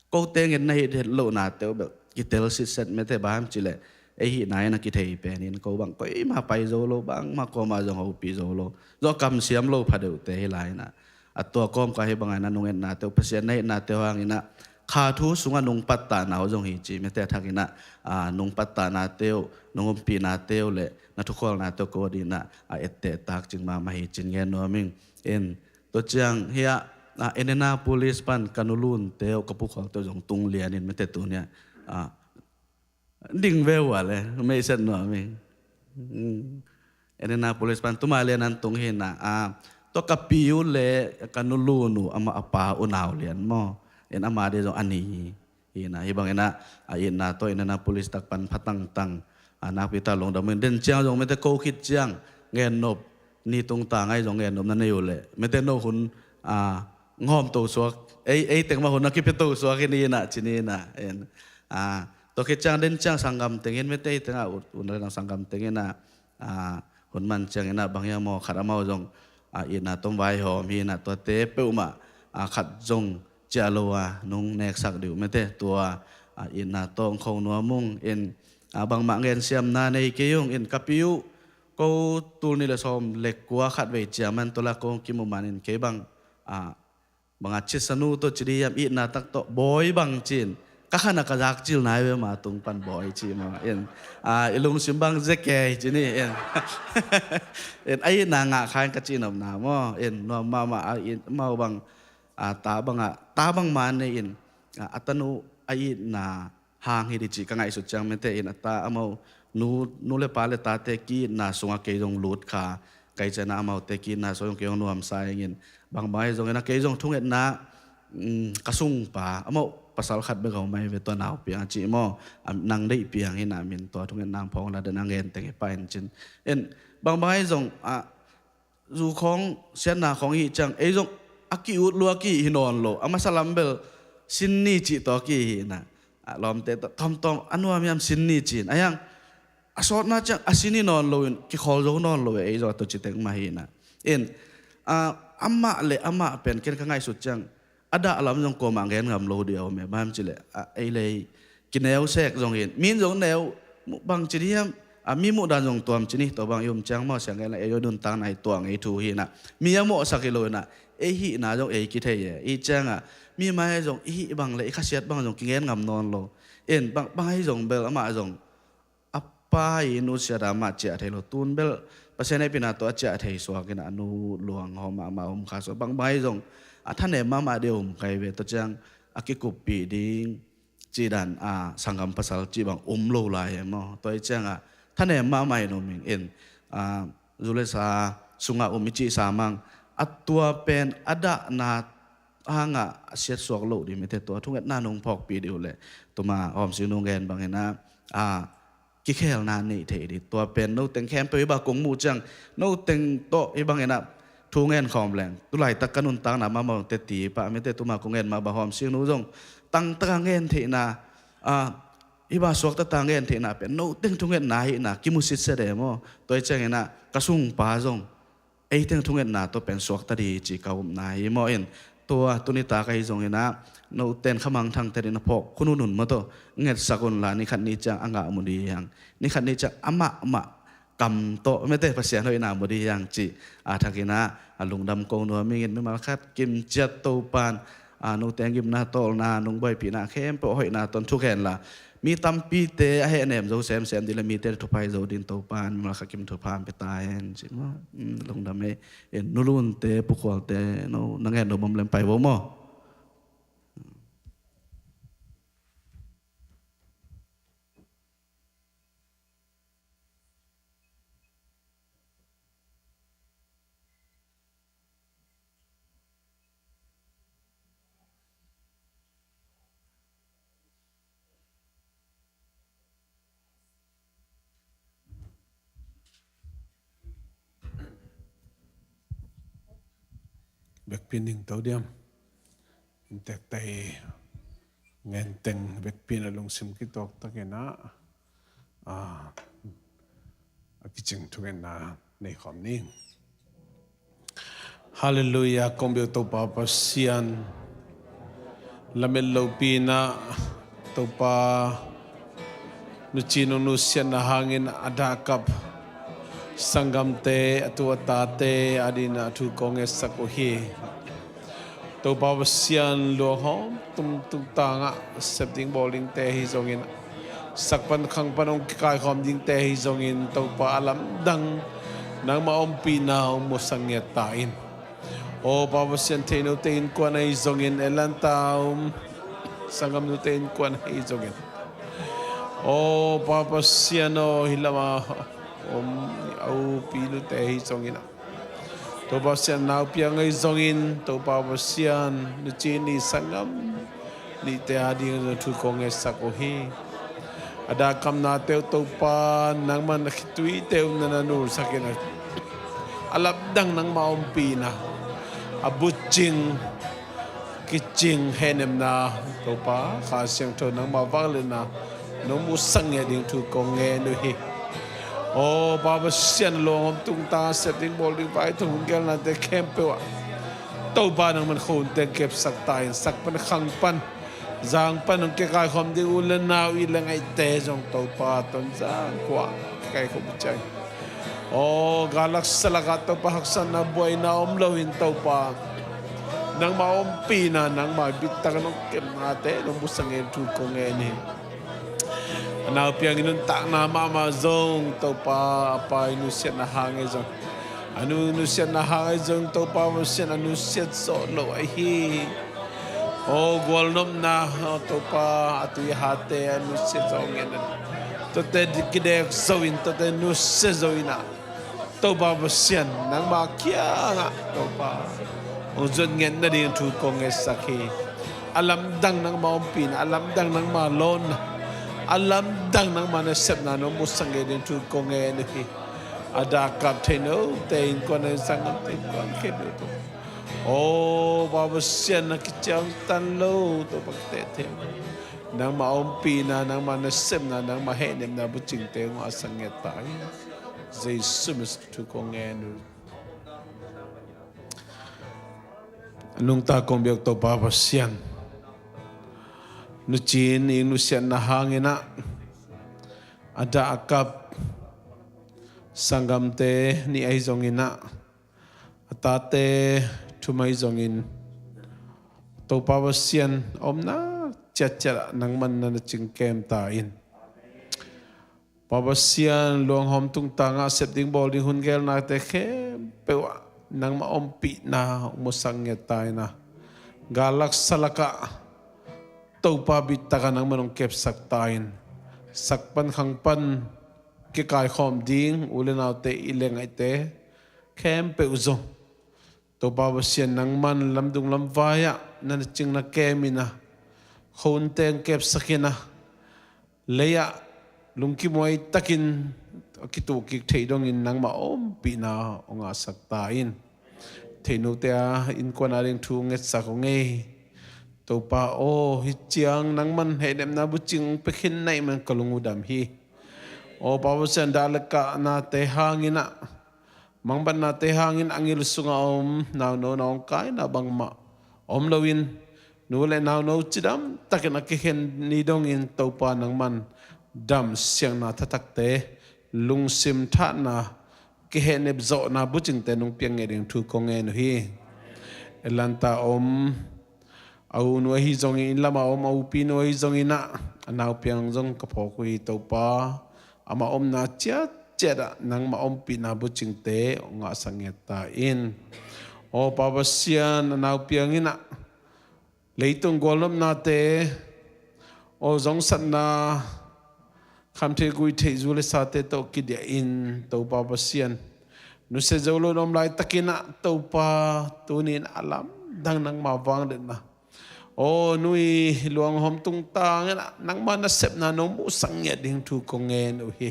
Kote ngen na hih het lohna teuh bel kitel sitset mete ba ham ci leh ei hih na in a kithei pen in ko bang koima pai zo lo, bangmah kawma zong hopih zo lo, zong kamsiam lo pha deuhte hi lai hi na. A tua kawm ka hi bang a hi na nungetna teuh, Pasian na hihna teuh hang hi na kha thu sungah nung pattahna uh zong hi ci mete a thak hi na, a, nung pattahna teuh, nung umpihna teuh le na thukholna teuh ko dih na a etteh tak cing mahmah hi cin ngen nuam ing. In tua ciang hiah, a, Indianapolis pan ka nulun teuh ka pukholh teuh zong tung lian in mete tuni a, a, ding ve uh a le meihset nuam ing. Mm. Indianapolis pan tuma lian an tung hi na, a, tua ka pi uh le ka nulun uh amah a pa unau lian maw. In ama dih zong a ni hi na hi bang hi na, a, itna tawh Indianapolis tak pan pha tangtang, a, nakpi ta lungdam in den ciang zong mete ko khit ciang ngen nop ni tung ta ngai zong ngen nop na nei uh le mete no hun, a, ngawm to suak ei, ei teng mah hun a kipia to suak hi ni na ci ni na. In, a, tua khit ciang den ciang sanggam teng in mete ei teng a ut, un le nang sanggam teng in a, a, hun man ciang in a bang hiam maw khat amau zong, a, itna tawh vaihawm hi na tuate peuhmah, a, khat zong ciah lo a nung neksak dih uh mete tua, a, itna tawh kho nuam ung. In, a, bangmah ngensiamna nei kei ung in ka pi uh ko tul nih le sawm le kua khat vei ciang man tua la ko kimu man in kei bang, a, bang a cisa nu tawh ci dih hiam itna tak tawh bawi bang cin ka khan a ka zak cil nai ve ma tung pan bawi ci ma in, a, i lungsim bang zeke ci ni in. In a itna ngah kha in ka ci nopna maw in nuam mahmah a in mau bang, a, ta bang a, ta bang ma nei in, a, a tanu a itna hang hi dih cih ka ngaihsut ciang mete in a ta amau nu, nu le pa le tate ki-itna sungah kei zong lut kha, kai ciangin amaute ki-itna sungah zong kei zong nuamsa ing in bangbang hi zongin a kei zong thungetna, mm, ka sungpa amau pasal khat bek a om ahi ve tua nau piang a cih maw, a nang deih piang hi na min tua thungetna phawng la den a ngen teng hi pa in cin. In bangbang hi zong a zu khawng siatna khawng hi ciang ei zong a ki-ut lua ki hi nawn lo, a masa lam bel sin ni cih tawh ki hi na. a lawmte tawh tawmtawm a nuam hiam sin ni ci-in. A hiang a sawtna ciang a sin hi nawn loin kikhawl zo nawn lo e, ei zaw a tawh ci teng mah hi na. In a, amah le amah pen ken ka ngaihsut ciang a dah lam zong kuamah gen ngam lo ding a om e. Bang hiam cih leh a, ei le ei kineu sek zongin, mi in zong neu, bang ci ding hiam, a, mi muhdan zong tuam ci ni, tua bang i um ciang maw, siang gen la ei aw nuntakna i tuang ei thu hi na. Mi a mawhsak hi lo hi na, ei hihna zong ei kithei e. I ciangah mi mai zong i hih bang le i khasiat bang zong kingen ngam nawn lo. In bang, bang ahi zong bel amah zong a pa i nusiat a amah ciah thei lo, tun bel Pasian hehpihna tawh a ciah thei suak in a, a nu luang hawm a amah hawm kha suak. Bang, bang ahi zong a thanem mahmah ding a um kai ve, tua ciang a kikuppih ding cih dan a sanggam pasal cih bang um lo lai e maw. Tua hi ciangah thanem mahmah in um ing in, a, zu le sa sungah um i cih sa mang, a tua pen a dahna hangah a siatsuak loh ding mite, tua thungetna nong phawkpih ding uh leh, tuma hawmsing nong gen bangin a, a, kikhelna neih theih ding. Tua pen noteng khempeuh hi bang kong muh ciang, noteng tawh hi bangin a thu ngen khawm leng, tulaitak ka nuntakna mahmah teti pah mite, tuma kong ngen mah bang hawmsing nu zong tangtaka ngen theihna, a, hi bang suaktata ngen theihna pen noteng thungetna hihna kimusit sia de maw. Tua hi ciangin a ka sungpa zong ei teng thungetna tawh pen suakta ding ci ka upna hi maw. In tua tuni tak ahi zongin a, noten khamangthangte ding na phawk khununun maw, tawh ngetsak unla, nikhat ni ciang a ngah mu ding hiang, nikhat ni ciang amah mah kam tawh mite Pasian hoihna mu ding hiang cih a thakin a, a lungdam ko nuam ing in, mimal khat kimciat Topan a, note gimna tawlna, nong buaipihna khempeuh a hoihna tawh thukhen la, mi tampite a hehnem zo semsem ding le mite thupha hi zo ding Topan mimal khat kim thupha hong pia ta hen ci maw. Um, lungdam e. In nulunte, pukhualte, no na ngen lo bom lem pai vo maw. Bekpi ning to diam. Intek tai ngen teng bekpi na lungsim kitawk takin a, a, a kicing thungetna nei khawm ning. Halleluiah, kong biak Topa Pasian. Lamet lopi in a Topa, nuci nong nusiatna hangin a dahkap sanggamte, a tu a tate adingin a thu kong ngetsak uh hi. Topa Pasian, luanghawm tumtungtang ah sep ding bawl dingte ahi zongin, sak pan khang pan hong kikaikhawm dingte ahi zongin, Topa a lamdang nangmah ompihna hong musak ngiat ta in. Aw Pa Pasian, theih note innkuan ahi zongin, Atlanta a om sanggamnute innkuan ahi zongin, aw Pa Pasian aw, hih lamah om a upi nute ahi zongin, Topa Pasian, naupiang ahi zongin, Topa Pasian, nuci ni sanggam nihte ading zong thu kong ngetsak uh hi. A dahkamnate uh Topa, nangman a khituite uh na na nulsak in a, a lamdang nangmah ompihna, a bucing kicing hehnemna, Topa Kha Siangtho nangmah vangliatna nong musak ngiat ding thu kong ngen uh hi. Aw Pa Pasian, luanghawm tungtang a sep ding bawl ding vaithum hun gelnate khempeuh ah Topa nangman khuhun teng kepsak ta in, sak pan khang pan, zang pan hong kikaikhawm ding u le nau, it le ngaihte zong Topa Tonzang khua kikaikhawm uh ciang, aw galak salak ah Topa haksatna buaina om loin Topa nangmah ompihna, nangmah bittakin hong kepnate nong musak ngiat thu kong ngen hi. A naupiang i nuntakna mahmah zong Topa, a pa i nusiatna hang ahi zong, a nu nusiatna hang ahi zong Topa Pasian, a nusiat zawh loh ahi hi. Aw gualnopna, aw Topa, a tui a hate a nusia zo ngen a, tuate kidek zo in, tuate nusia zo in a, Topa Pasian, nangmah kiangah Topa hong zuat ngiat nading thu kong ngetsak hi. A lamdang nangmah ompihna, a lamdang nangmah lawnna, a lamdang nangmah nasepna nong musak ngiat ding thu kong ngen uh hi. A dahkap theih note innkuan, a innkuan khempeuh Topa, aw Pa Pasian, a kiciamtan lo Topa, kitehteh nangmah ompihna, nangmah nasepna, nangmah hehnepna bucingte hong ngahsak ngiat ta in. Jesu min thu kong ngen uh. A nungta kong biak Topa Pasian, nucin i nusiatna hangin ah, a dah a kap sanggamte nih ahi zongin ah, a tate thum ahi zongin, Topa Pasian, a omna ciatciat ah nangman na na cingkem ta in. Pa Pasian, luanghawm tungtang ah sep ding bawl ding hun gelnate khempeuh ah nangmah ompihna hong musak ngiat ta in ah, gal lak sa lak ah Topa, bit tak ah nangman hong kepsak ta in. Sak pan khang pan kikaikhawm ding u le naute, i le ngaihte khempeuh zong, Topa Pasian, nangman lamdung lamvai ah na na cing na kem in ah, khonte hong kepsak in ah, lei ah lungkimuai takin a kitukkik theih dongin nangmah ompihna hong ngahsak ta in. Theihnote a innkuan a ding thu ngetsak hong ei. Topa aw, hih ciang nangman hehnepna bucing hong pia khin na hih man ka lung uh dam hi. Aw Pa Pasian, dah le kahnate hangin ah, mangbatnate hangin a ngil sungah a om nauno nawngkaina bangmah om loin, nu le nauno cidam takin a kikhen ni dongin Topa nangman damsiangna thathakte, lungsim thahna, kihehnep zawhna bucingte nong piang ngei ding thu kong ngen uh hi. Atlanta om a u nu ahi zongin, inn lamah om a upi nu ahi zongin ah, a naupiang zong ka phawk uh hi Topa. Amah omna ciatciat ah nangmah ompihna bucingte hong ngahsak ngiat ta in. Aw Pa Pasian, a naupiang in ah leitung gualnopnate, aw zongsatna, khamtheih guihtheih, zu le sate tawh kidiah in Topa Pasian, nusia zo lo na om laitakin ah Topa, tuni in a lamdang nangma vangliatna, aw nu i luanghawm tungtang in ah nangma nasepna nong muhsak ngiat ding thu kong ngen uh hi.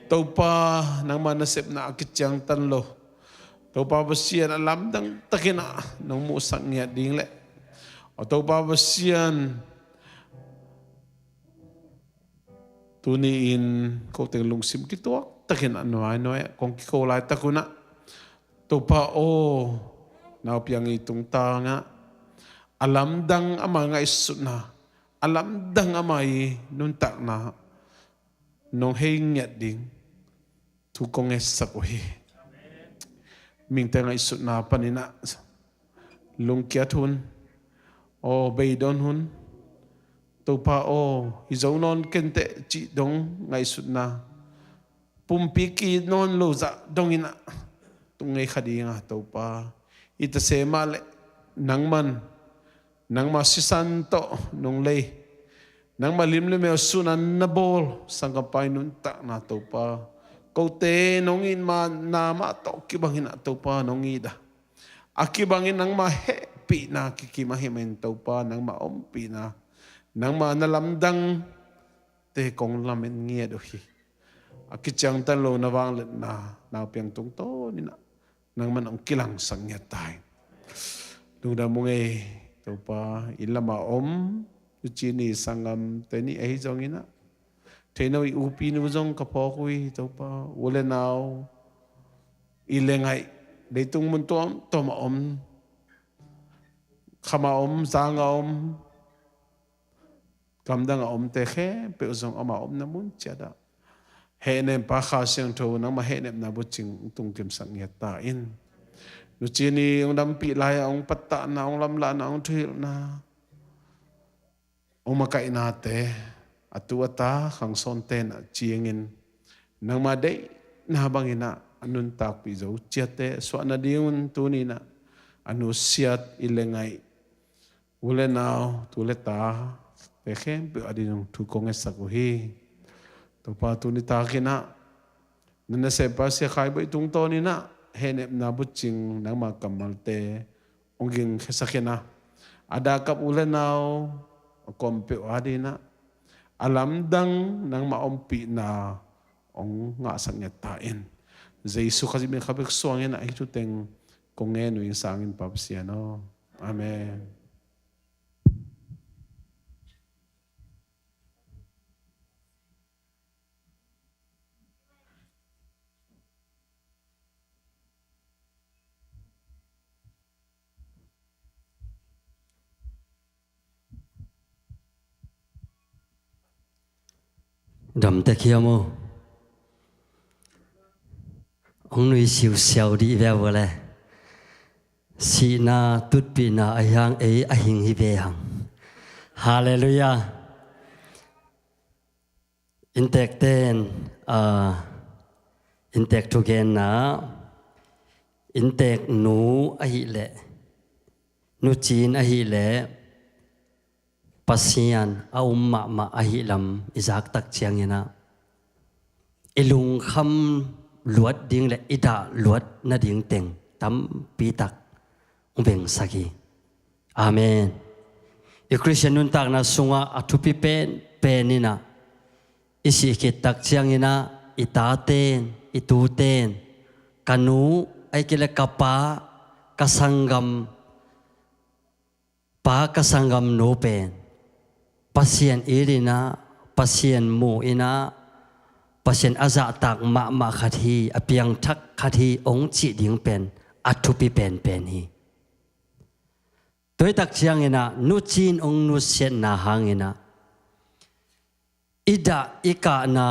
Topa, nangma nasepna a kiciangtan lo, Topa Pasian, a lamdang takin ah nong muhsak ngiat ding leh, aw Topa Pasian, tuni in ko teng lungsim kituak takin a nuainuai ah kong kiko laitak un ah, Topa aw, naupiang i tungtang ah a lamdang ama ngaihsutna, a lamdang ama i nuntakna nong hei ngiat ding thu kong ngetsak uh hi. Mihingte ngaihsutna panin ah lungkiat hun, aw beidon hun, Topa aw, hi zo nawn kenteh cih dong ngaihsutna, pumpi ki nawn lo zah dongin ah tung ngei kha ding a Topa, i tase mah leh nangman, nangma sisan tawh nong lei, nangma lim le mel sun a na bawl sanggampa i nuntakna Topa, kote nong it ma na mah tawh kibangin ah Topa nong it a, a kibangin nangma hehpihna kikim ahih manin Topa, nangma ompihna, nangma na lamdangte kong lamen ngiat uh hi. A kiciangtan lo na vangliatna naupiang tungtawnin ah nangman hong kilangsak ngiat ta in. Lungdam ung ei Topa. Inn lamah om, nuci ni sanggamte nih ahi zongin ah, theihno i upi nu zong ka phawk uh hi Topa. U le nau, i le ngaih, leitung mun tuamtuam a om, kham a om, zang a om, gamdang a omte khempeuh zong ama omna mun ciat ah hehnempa Kha Siangtho nangma hehnepna bucing hong tungkimsak ngiat ta in. Nuci ni hong dampih lai-ah hong pattahna, hong lamlahna, hong thuhilhna, hong makaihnate, a tu a ta khangsawnte na cingin nangma deihna bangin ah a nuntakpih zo ciatte suah nadingun tuni in ah a nusiat i le ngaih u le nau, tu le tate khempeuh a ding thu kong ngetsak uh hi. Topa, tuni takin ah na nasempa Sia Khai Bawi tungtawnin ah hehnepna bucing nangma kammalte hong gingkhiasak in ah, a dah a kap u le nau a kuampeuh a ding ah a lamdang nangma ompihna hong ngahsak ngiat ta in. Jesu Khazih min kha bek suangin ah hih thuteng kong ngen uh ing, sangin Pa Pasian aw. Amen. Damtek hiam aw? Hong nui siusiau dih veve le. Sihna tutpihna a hiang ei a hing hi ve hang. Halleluiah. Inntekten, ah, inntek thugenna, inntek nu ahih leh, nucin ahih leh, Pasian a um mahmah ahih lam i zaktak cianginah, i lungkham luat ding le i dah luat nading teng tampitak hong vengsak hi. Amen. I Khristian nuntakna sungah a thupi penpen inah, i sih khittak cianginah, i taten, i tuten, ka nu, ahih kei leh ka pa, ka sanggam, pa ka sanggam nu pen Pasian it inah, Pasian mu inah, Pasian a zahtak mahmah khat hi, a piangthak khat hi hong cih ding pen a thupi penpen hi. Tuitak cianginah nucin hong nusiatna hanginah, i dah i kahna,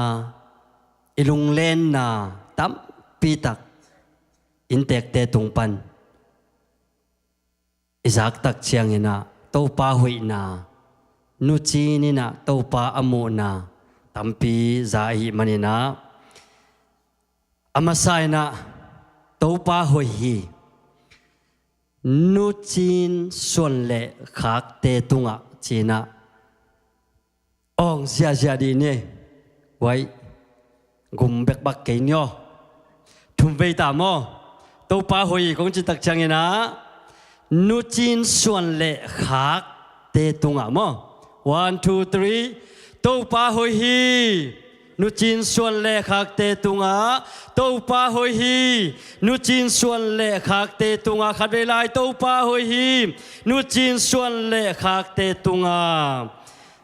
i lunglenna tampitak inntekte tung pan i zaktak cianginah Topa hoihna, nucin inah Topa a muhna tampi za ahih maninah, a masa inah Topa hoih hi, nucin suan le khakte tungah cinah awng ziahziah dih ni. Uai, gum bekbak kei ni aw. Thum vei ta maw? Topa hoih hi kong cihtak cianginah, nucin suan le khakte tungah maw? One, two, three. Topa hoih hi, nucin suan le khakte tungah. Topa hoih hi, nucin suan le khakte tungah. Khat vei lai, Topa hoih hi, nucin suan le khakte tungah.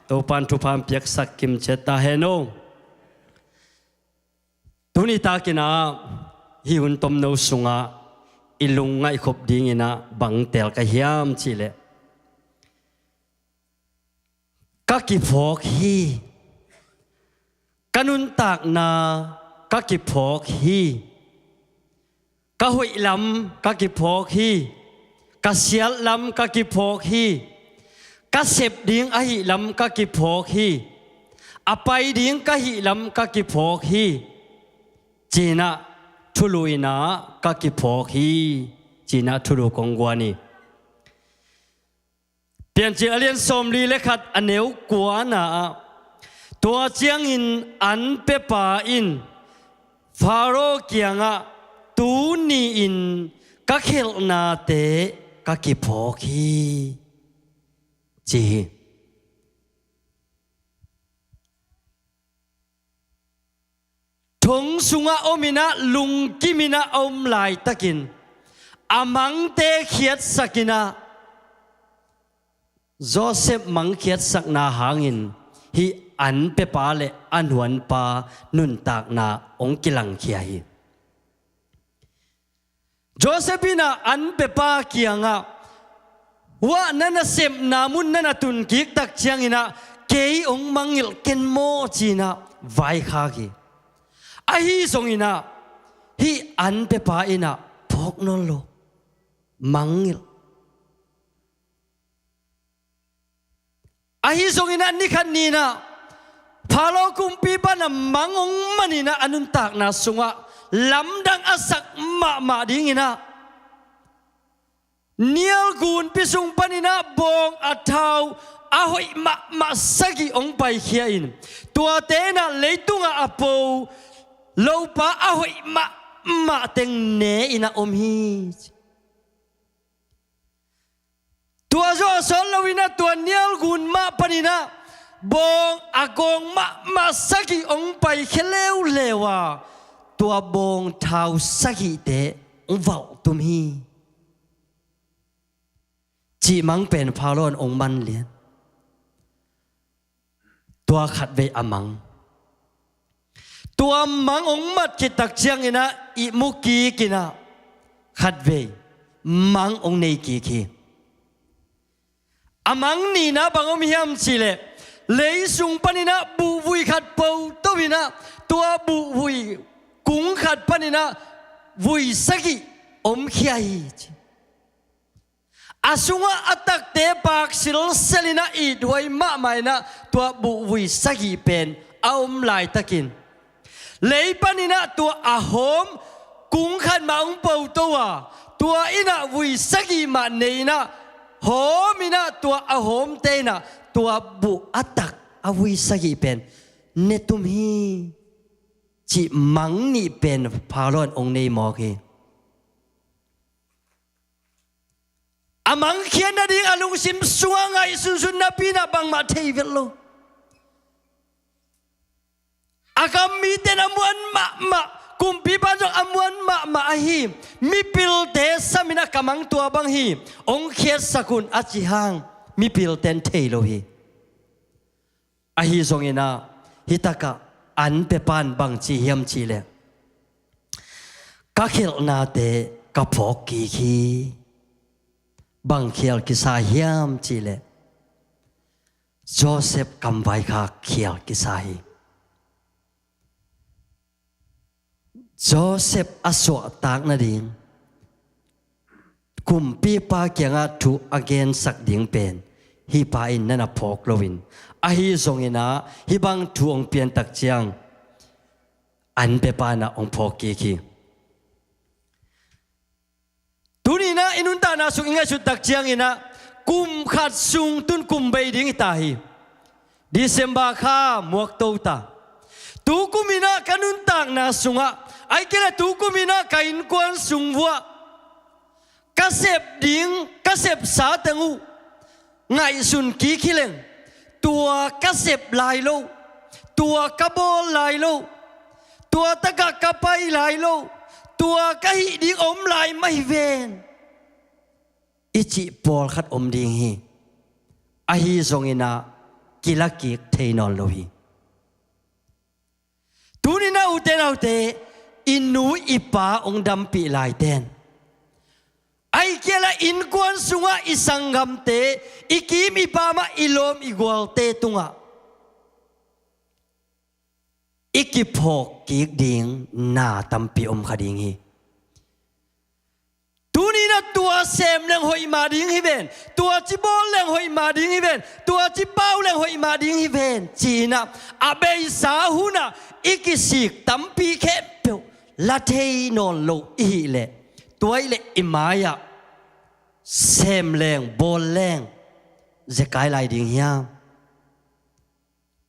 Topa'n thupha hong piaksak kimciat ta hen aw. Tuni takinah hih hun tomno sungah i lungngaihkhop dinginah bang teel ka hiam cihleh, ka kiphawk hi. Ka nuntakna ka kiphawk hi. Ka hoih lam ka kiphawk hi. Ka siat lam ka kiphawk hi. Ka sep ding ahih lam ka kiphawk hi. A pai ding ka hih lam ka kiphawk hi, cinah thulu inah ka kiphawk hi, cinah thulu kong guan hi. Piancil a lian sawmli le khat a neu kuana ah, tua ciangin an pepa in Faro kiangah, tuni-in ka khelhnate ka kiphawk hi, ci hi. Thong sungah om inah, lungkim inah a om laitakin a mangte khiatsak inah, Josef mang khiatsakna hangin hih an pepa le a nuanpa nuntakna hong kilangkhia hi. Josef inah an pepa kiangah, "Hua na nasepna mun na na tunkiktak cianginah kei hong mangngilh ken maw?" cinah vaikhak hi. Ahi zonginah hih an pepa inah phawk nawn lo, mangngilh. Ahi zonginah ni khat ni-inah Faro kumpipa in a mang hong maninah a nuntakna sungah lamdang a sak mahmah dinginah nial gunpi sung paninah bawng a thau a hoih mahmah sagih hong paikhia in, tuate inah leitungah a po lopa a hoih mahmah teng ne inah om hi. Tua zawh a sawt loinah tua nial gun mah paninah bawng a gawng mahmah sagih hong paikhia leuleu a, tua bawng thau sagihte hong valh tum hi, cih mang pen Faro in hong man lian. Tua khatvei a mang. Tua mang hong mat khittak cianginah ihmu kikinah khatvei mang hong nei kik hi. A mang nihna bang om hiam cihleh, Lei sung paninah buhvui khat poto inah tua buhvui kung khat paninah vui sagih omkhia hi, ci. A sungah a takte paak silsel inah ithuai mahmah inah tua buhvui sagih pen a om laitakin lei paninah tua a hawm kung khat mah hong poto a, tua inah vui sagih mah nei inah hawm inah tua a hawmte inah tua buh a tak a vui sagih pen ne tum hi, cih mang nih pen Pharaoh in hong nei mawk hi. A mangkhiat nading a lungsim sungah ngaihsunsun napi inah bangmah thei vet lo. A kam mite in a muan mahmah, kumpipa zong a muan mahmah ahi, mipilte samin a kamang tua bang hi, hong khiatsak un a ci hang mipilte in thei lo hi. Ahi zongin ah, hih takah an pepa in bang ci hiam cihleh, ka khelhnate ka phawk kik hi. Bang khial kisa hiam cihleh, Joseph kamvai kha khial kisa hi. Joseph a suahtak nading kumpipa kiangah thu a gensak ding pen hih pa in na na phawk loin, ahi zongin ah hih bang thu hong piantak ciang an pepa in ah hong phawk kik hi. Tuni inah i nuntakna sung i ngaihsuttak ciangin ah kum khat sung tun kum bei ding hi ta hi. December kha muakto ta. Tu kum inah ka nuntakna sungah, ahih kei leh tu kum inah ka innkuan sung vuah ka sep ding, ka sepsa teng uh ngaihsun kik hi leng, tua ka sep lai lo, tua ka bawl lai lo, tua takah ka pai lai lo, tua ka hih ding om lai mah hi ven, i cih pawlkhat om ding hi. Ahi zongin ah kila kik thei nawn lo hi. Tuni inah ute naute, i nu i pa hong dampih laiten, ahih kei leh innkuan sungah i sanggamte, i kim i pam ah i lawm i gualte tungah i kiphawk kik ding na tampi om kha ding hi. Tuni inah tua sem leng hoih mah ding hi ven, tua ci bawl leng hoih mah ding hi ven, tua ci pau leng hoih mah ding hi ven, ci inah a beisa hunah i kisik tampi khempeuh la thei nawn lo i hih leh, tua ahih leh i mai-ah sem leng bawl leng zekai lai ding hiam?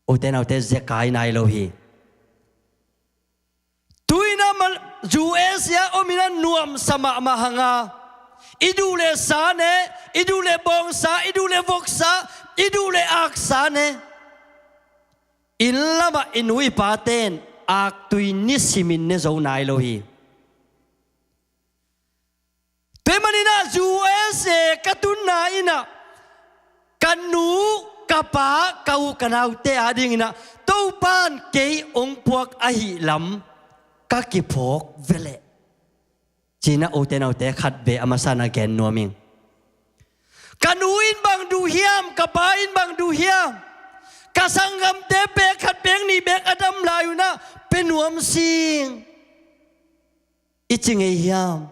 Ute naute, zekai nai lo hi. Tu inah U S A om inah nuamsa mahmah hang a, i duh leh sa ne, i duh leh bawngsa, i duh leh voksa, i duh leh aksa ne. Inn lamah i nu i pate in aktui nisimin ne zo nai lo hi. Tua ahih manin ah U S A ka tunna in ah ka nu, ka pa, ka u, ka naute adingin ah Topa'n kei hong puak ahih lam ka kiphawk veleh, ci-in ah ute naute, khatvei a masa-in ah gen nuam ing. Ka nu in bang duh hiam, ka pa in bang duh hiam, ka sanggamte pek khat pek nih bek a dam lai un ah pia nuam sing, i ci ngei hiam?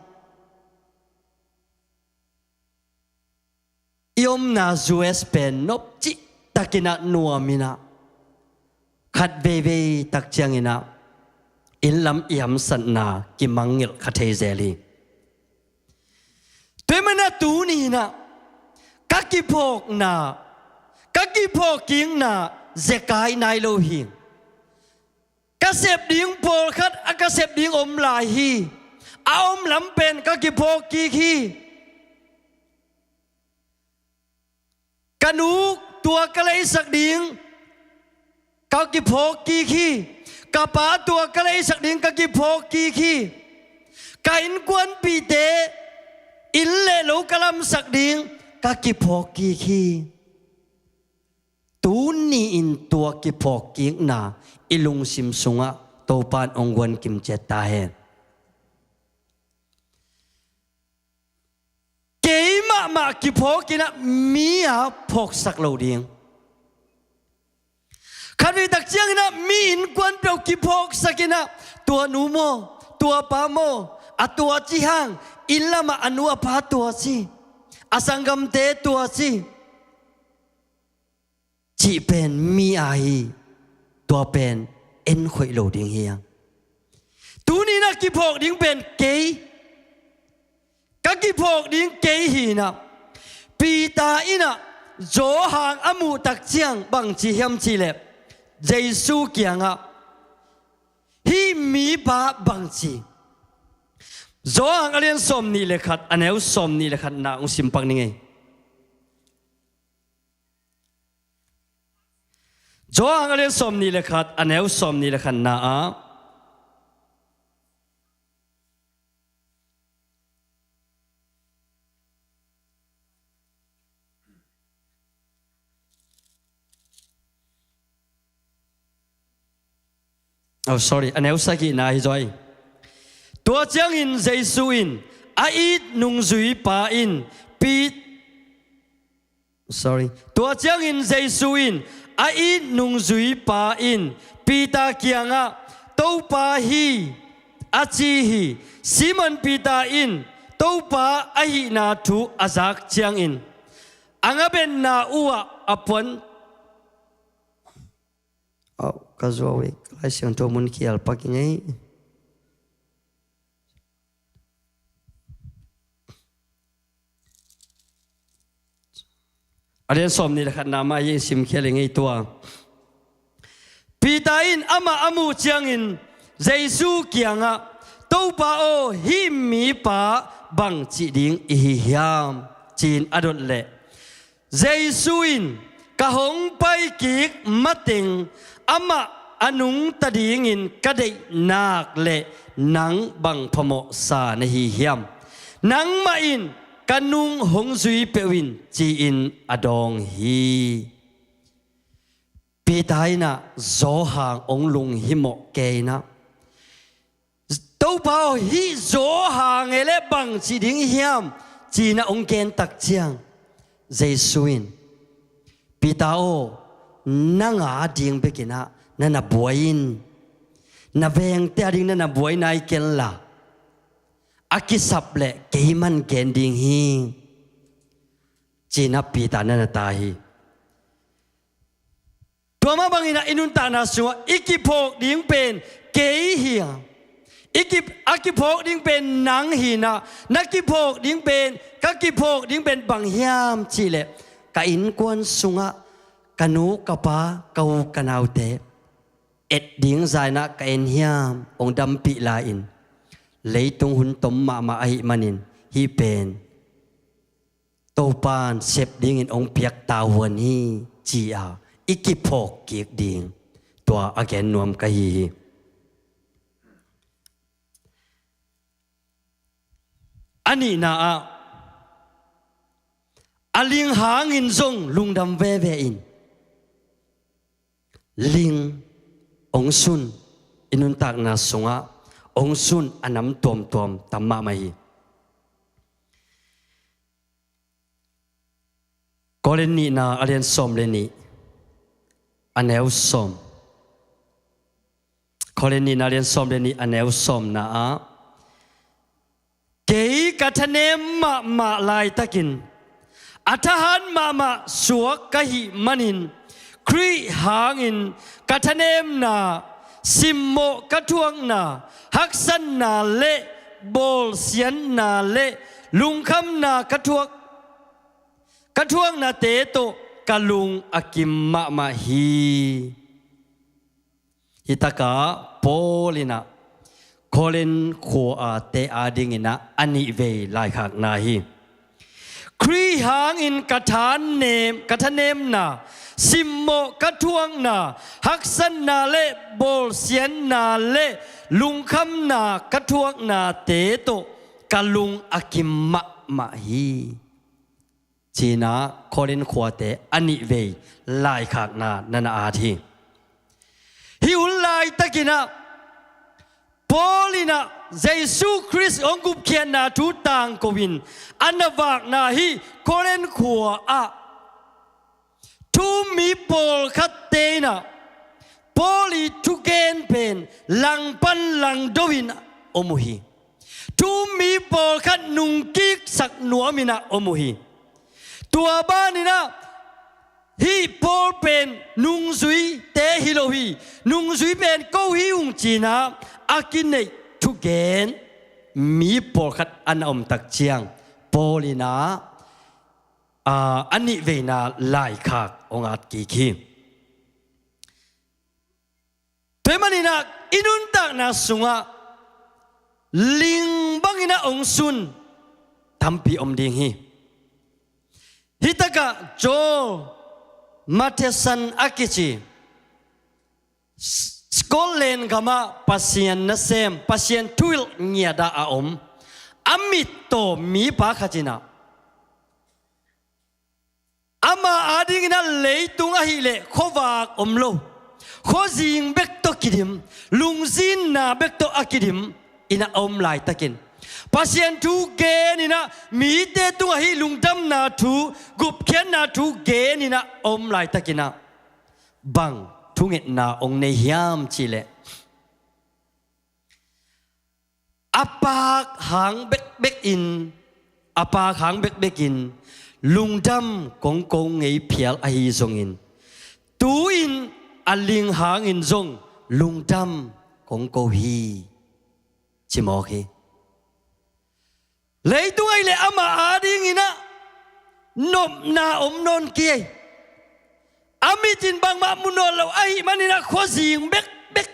I omna U S pen nop cihtakin ah nuamin ah, khat veivei tak ciangin ah inn lam i hamsatna kimangngilh kha thei zel hi. Tua ahih manin ah tuni-in ah ka kiphawkna, ka kiphawkkikna zekai nai lo hi. Ka sep ding pawlkhat a ka sep ding om lai hi. A om lam pen ka kiphawk kik hi. Ka nu tua ka leisak ding ka kiphawk kik hi. Ka pa tua ka leisak ding ka kiphawk kik hi. Ka innkuanpihte inn le lo ka lamsak ding ka kiphawk kik hi. Tuni-in tua kiphawkkikna i lungsim sungah Topa'n hong guankim ciat ta hen. Kei mahmah kiphawkin ah mi a phawksak lo ding. Khatvei tak ciangin ah mi innkuan peuh kiphawksak in ah, tua nu maw, tua pa maw, a tua ci hang, inn lamah a nu a pa tua ci, a sanggamte tua ci, cih pen mi ahi, tua pen en khoih lo ding hi hang. Tuni in ah kiphawk ding pen kei, ka kiphawk ding kei hi in ah, Peter in ah Johan a muh tak ciang bang ci hiam cih leh, Jesu kiangah, hih mipa bang ci. Johan a lian sawm nih le khat, a neu sawm nih le khatna hong sim pak ning ei. Johan a lian sawm nih le khat, a neu sawm nih le khatna ah, oh, sorry, a neu sagihna hi zaw hi. Tua ciangin Jesu in a it nungzuipa in Pit-, sorry. Tua ciangin Jesu in a it nungzuipa in Peter kiangah, "Topa hi," a ci hi. Simon Peter in Topa ahihna thu a zak ciangin a ngabetna uhah a puan, oh, ka zuau hi, Lai Siangtho mun khial pak ing ei. A lian sawm nih le khatna mah hi, sim khial ing ei tua. Peter in amah a muh ciangin Jesu kiangah, "Topa aw, hih mipa bang cih ding i hi hiam?" ci-in a dot leh, Jesu in, "Ka hong pai kik mateng amah a nungta dingin ka deih nak leh nang bang phamawhsa na hi hiam? Nangmah in ka nung hong zui peuh in," ci-in a dawng hi. Peter in ah Johan hong lunghimawh kei in ah, "Topa aw, hih Johan e leh bang cih ding hiam?" ci-in ah hong gen tak ciang, Jesu in, "Peter aw, nang a ding bekin ah na na buai in. Na vengte a ding na na buai nai kenla, a kisap leh keiman gen ding hi," ci-in ah Peter na na ta hi. Tua mah bangin ah i nuntakna sungah i kiphawk ding pen kei hi a, i ki-, a kiphawk ding pen nang hi in ah, na kiphawk ding pen, ka kiphawk ding pen bang hiam cih leh, ka innkuan sungah ka nu, ka pa, ka u, ka naute et ding zah in ah ka en hiam, hong dampih lai-in, leitung hun tom mahmah ahih manin hih pen Topa'n sep dingin hong piak tavuan hi, ci-a i kiphawk kik ding, tua a gen nuam ka hi hi. A nihna ah, a ling hangin zong lungdam veve in, ling hong sun, i nuntakna sungah hong sun a nam tuamtuam tam mahmah hi. Korin nihna a lian sawm le nih, a neu sawm. Korin nihna a lian sawm le nih, a neu sawmna ah, "Kei ka thanem mahmah laitakin a thahat mahmah suak ka hih manin, Khrih hangin ka thanemna, simmawh ka thuakna, haksatna le bawlsiatna le lungkhamna ka thuak, ka thuaknate tawh ka lung a kim mahmah hi." Hih takah Paul in ah Korin khua-ate adingin ah a nihvei laikhakna hi. "Khrih hangin ka thanem, ka thanemna, simmawh ka thuakna, haksatna le bawlsiatna le lungkhamna ka thuaknate tawh ka lung a kim mahmah hi," ci-in ah Korin khuate a nihvei laikhakna na na at hi. Hih hun laitakin ah Paul in ah Jesu Khrist hong gupkhiatna thu tangko in a na vakna hih Korin khua ah thu um mi pawlkhatte in ah Paul i thugen pen langpan langdo in om uh hi. Thu-um mi pawlkhat nungkiksak nuamin ah om uh hi. Tua banin ah hih Paul pen nungzuite hi lo hi. Nungzui pen ko hi ung ci-in ah a kineih thugen mi pawlkhat a na om tak ciang Paul in ah, aa, a nihveina laikhak hong at kik hi. Tua ahih manin ah i nuntakna sungah ling bangin ah hong sun tampi om ding hi. Hih takah Joel Matheson a kici, S-, Scotland gamah Pasian nasem, Pasian thuhilh ngiat ah a om, a mittaw mipa khat in ah, ama adingin ah leitung ahih leh khuavak om lo, khuazing bek tawh kidim, lungzinna bek tawh a kidim in ah a om laitakin, Pasian thu genin ah mite tungah hih lungdamna thu, gupkhiatna thu genin ah a om laitakin ah bang thungetna hong nei hiam cih leh, a paak hang bekbek in, a paak hang bekbek in lungdam kong ko ngei phial ahi zongin, tu-in a ling hangin zong lungdam kong ko hi, ci mawk hi. Leitung ahih leh ama adingin ah nopna om nawn kei. A mit in bangmah mu nawn lo ahih manin ah khuazing bekbek.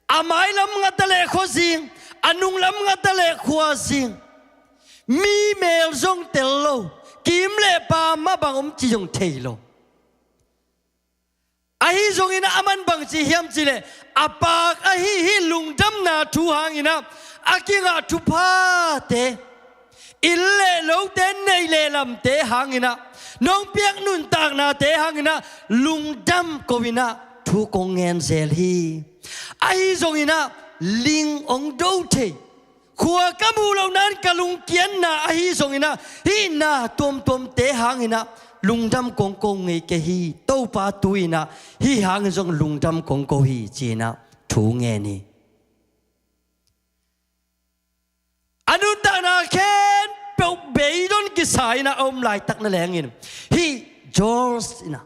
A mailam ngat a leh khuazing, a nunglam ngat a leh khuazing. Mi mel zong tel lo, kim le paam mah bang om ci zong thei lo. Ahi zongin ah aman bang ci hiam cih leh, a paak ahi hih lungdamna thu hangin ah a kingah thuphate, inn le lote, neih le lamte hangin ah, nong piak nuntaknate hangin ah lungdam ko-in ah thu kong ngen zel hi. Ahi zongin ah ling hong do thei, khua ka muh loh nan ka lungkiatna ahi zongin ah, hih na tuamtuamte hangin ah lungdam kong ko ngei kei hi. Topa, tu-in ah hih hangin zong lungdam kong ko hi, ci-in ah thu ngen hi. A nuntakna khempeuh beidong kisa-in ah a om laitak na lengin, hih Joel in ah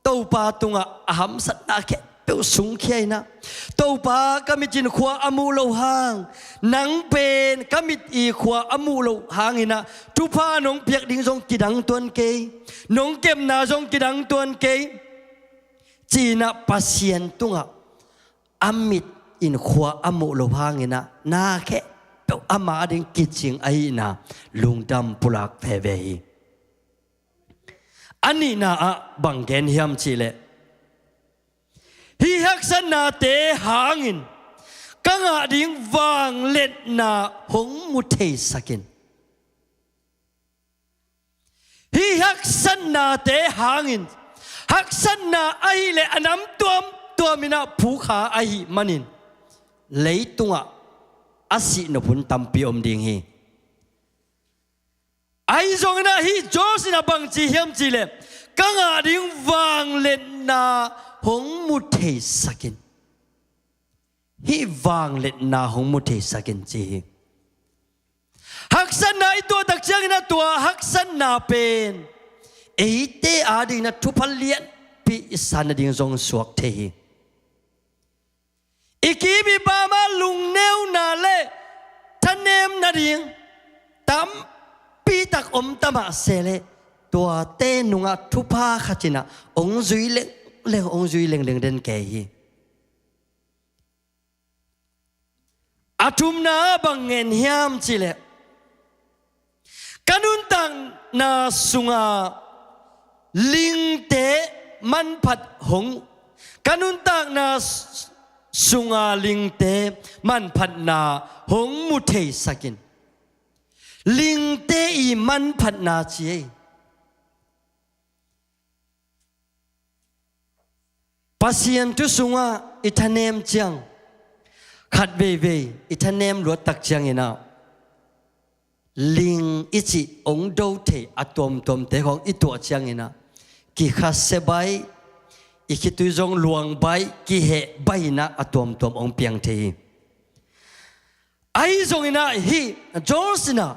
Topa tungah a hamsatna khempeuh sungkhia-in ah, Topa, ka mit in khua a muh loh hang, nang pen ka mit i khua a muh loh hangin ah thupha nong piak ding zong kidang tuan kei, nong kepna zong kidang tuan kei, ci-in ah Pasian tungah a mit in khua a muh loh hangin ah na khempeuh ama ading kicing ahihna lungdam pulak veve hi. A nihna ah bang gen hiam cih leh, hih haksatnate hangin ka ngah ding vangliatna hong mu theisak in. Hih haksatnate hangin, haksatna ahih leh a nam tuamtuamin ah phukha ahih manin, leitungah a sih nop hun tampi om ding hi. Ahi zongin ah hih Joel in ah bang ci hiam cih leh, ka ngah ding vangliatna hong mu theisak in. Hih vangliatna hong mu theisak in, ci hi. Haksatna i tuah tak ciangin ah tua haksatna pen eite adingin ah thupha lianpi i san nading zong suak thei hi. I kim i paam ah lungneuna le thanem nading tampi tak om ta mah se leh, tuate nungah thupha khat in ah hong zui lengleng, hong zui lengleng den kei hi. A thumna ah bang ngen hiam cih leh, ka nuntakna sunga lingte manphat hong, ka nuntakna s-, sunga lingte manphatna hong mu theisak in. Lingte i manphatna ci hi. Pasian thu sungah i thanem ciang, khat veivei i thanem luat tak ciangin ah, ling i cih hong do thei a tuamtuamte khawng i tuah ciangin ah, kikhasia baih, i khitui zong luangbaih kihehbaih inah a tuamtuam hong piang thei hi. Ahi zonginah hih George inah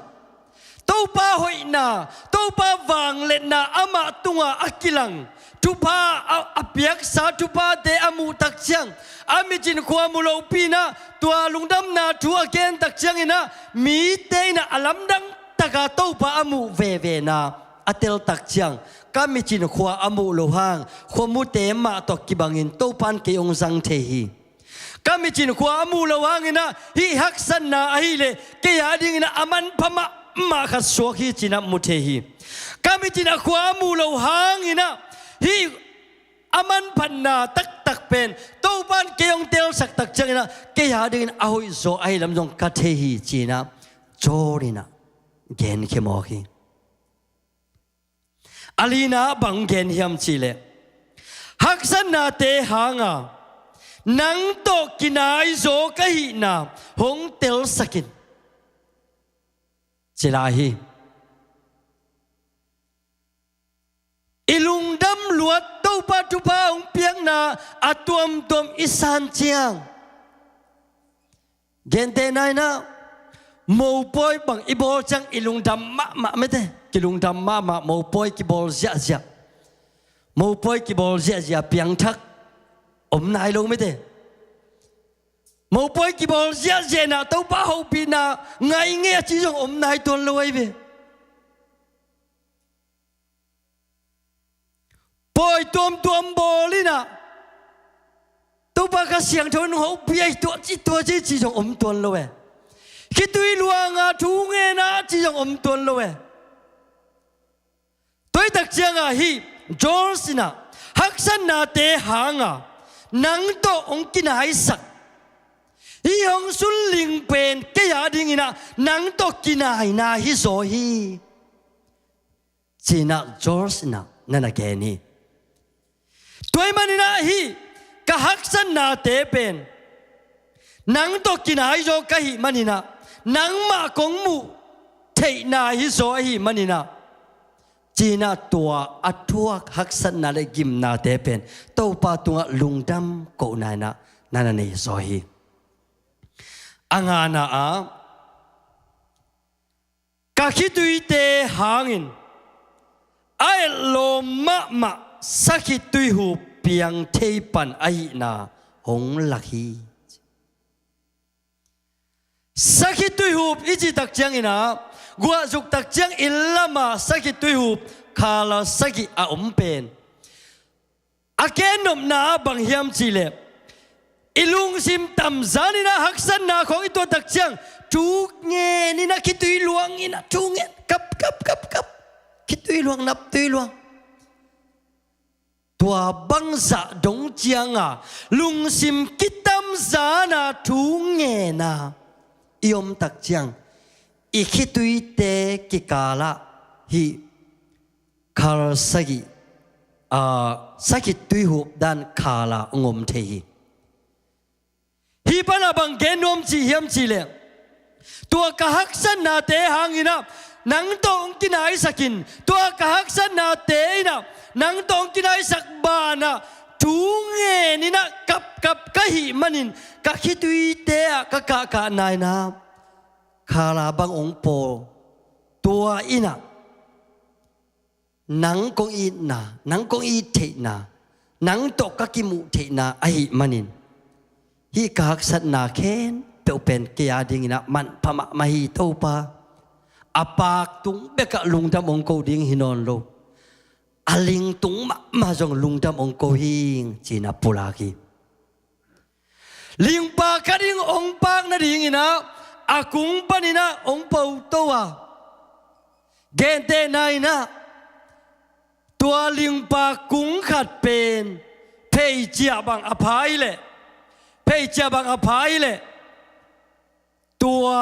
Topa hoihna, Topa vangliatna amah tungah a kilang thupha a, a piaksa thuphate a muh takciang a micin khua mu lopi inah tua lungdamna thu a gen takcianginah mite inah a lamdang taka Topa a muh vevena a tel takciang ka micin khua a muh loh hang khuamute mah tawh kibangin Topa in kei hong zang thei hi. Ka micin khua a muh loh hanginah hih haksatna ahileh kei a dinginah a manpha mahmah khat suak hi cinah mu thei hi. Ka micin a khua a muh loh hanginah hih a manphatna taktak pen Topa in kei hong telsak takcianginah kei a dingin a hoihzaw ahi lam zong ka thei hi cinah John inah genkhia mawk hi. A lina bang gen hiam cihleh, haksatnate hanga nang tawh kinaizaw ka hihna hong telsakin, ci lai hi. I lungdam luat Topa thupha hong piakna a tuamtuam i san ciang gentehna inah mopawi bang i bawl ciang i lungdam mahmah mete. Kilungdam mahmah, mopawi kibawl ziahziah. Mopawi kibawl ziahziah piangthak om nai lo mete. Mopawi kibawl ziahziah inah Topa hopihna ngai ngei a ci zong om nai tuan lo ahi ve. Pawi tuamtuam bawl inah Topa Kha Siangtho in hopih ahi tua ci tua ci ci zong om tuan lo e. Khitui luanga thu ngena ci zong om tuan lo e. Tuaitak cianga hih George inah haksatnate hanga nang tawh hong kinaisak hih hong sunling pen kei a dinginah nang tawh kinaina hizaw hi. Cinah George inah na na gen hi. Tua ahih maninah hih ka haksatnate pen nang tawh kinaizaw ka hih maninah nangmah kong muh theihna hizaw ahih maninah cinah tua a thuak haksatna le gimnate pen Topa tungah lungdam kohna inah na na neizaw hi. A ngana ah ka khituite hangin a etlawm mahmah sakhitui hup piang thei pan ahihna hong lak hi. Sakhitui hup i cih takcianginah guahzuk takciang inn lama sakhitui hup khala sagih a om pen a kennopna ah bang hiam cihleh i lungsim tamzaninah haksatna khawng i tuah takciang thu ngeninah khitui luanginah thu ngen kap kap kap kap khitui luang naptui luang. Tua bangzah dong cianga lungsim kitamzana thu ngena i om takciang i khituite kikalah hih khal sagih, aa, sakhitui hup dan khala hong om thei hi. Hih pana bang gen nuam cih hiam cihleh tua ka haksatnate hanginah nang tawh hong kinaisakin tua ka haksatnate inah nang tawh hong kinaisak banah thu ngeninah kapkap ka hih manin ka khituite ah ka kahkahna inah khala bang hong pawl tua inah nang kong itna, nang kong it theihna, nang tawh ka kimuh theihna ahih manin hih ka haksatna khempeuh pen kei a dinginah manpha mahmah hi Topa. A pak tung bekah lungdam hong ko ding hi nawn lo, a ling tung mahmah zong lungdam hong ko hing cinah pulak hi. Lingpa khat in hong pak nadinginah a kung paninah hong po to a, gentehna inah tua lingpa kung khat pen phei ciah bang a pha hileh, phei ciah bang a pha hileh tua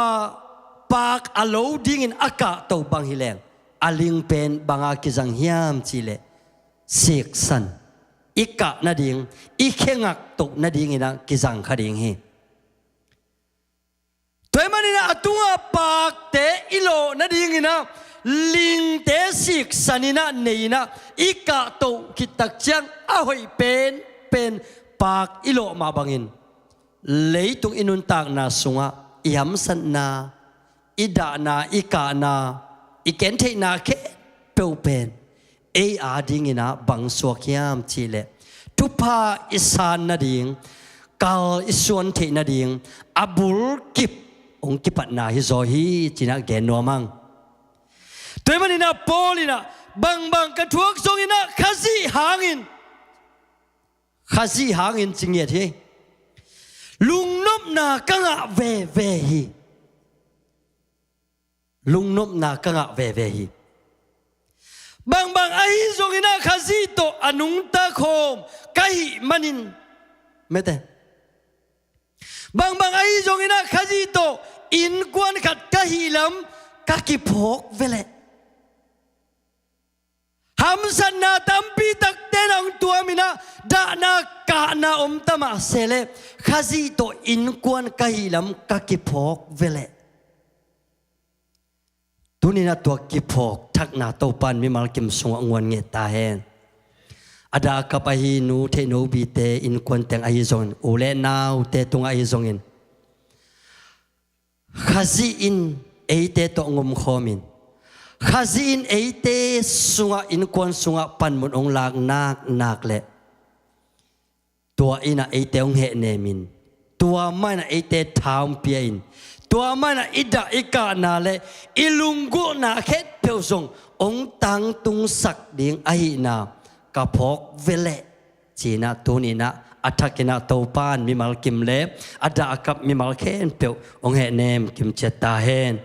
pak a lo dingin a kahto bang hileng a ling pen banga kizang hiam cihleh siksan, i kah nading, i khengak toh nadinginah kizang kha ding hi. Tua ahih maninah a tungah pakte i lawh nadinginah lingte siksan in ah nei in ah i kahtoh khit tak ciang a hoih penpen paak i lawh mah bangin leitung i nuntakna sungah i hamsatna, i dahna, i kahna, i gentheihna khempeuh pen ei adingin ah bang suak hiam cih leh thupha i san nading, kal i suan theih nading a bulkip hong kipatna hi zaw hi ci-in ah gen nuam ing. Tua ahih manin ah Paul in ah bangbang ka thuak zongin ah Khazih hangin, Khazih hangin ci ngiat hi. Lungnopna ka ngah veve hi. Lungnopna ka ngah veve hi. Bangbang ahi zongin ah Khazih tawh a nungta khawm ka hih manin, mete, bangbang ahi zongin ah Khazih tawh innkuan khat ka hih lam ka kiphawk veleh, hamsatna tampi takte in ah hong tuam in ah dahna kahna om ta mah se leh Khazih tawh innkuan ka hih lam ka kiphawk veleh. Tuni-in ah tua kiphawk thakna Topa in mimal kim sungah hong guan ngei ta hen. A dah a kap ahi nu theih no bite innkuan teng ahi zongin, u le naute tungah ahi zongin, Khazih in eite tawh hong omkhawm in, Khazih in eite sungah, innkuan sungah panmun hong lak naknak leh tua in ah eite hong hehnem in, tua mah in ah eite tha hong pia in, tua mah in ah i dah i kahna le i lunggulhna khempeuh zong hong tangtungsak ding ahihna ka phawk veleh. Ci-in ah tuni-in ah a thak in ah Topa in mimal kim le a dah a kap mimal khempeuh hong hehnem kim ciat ta hen.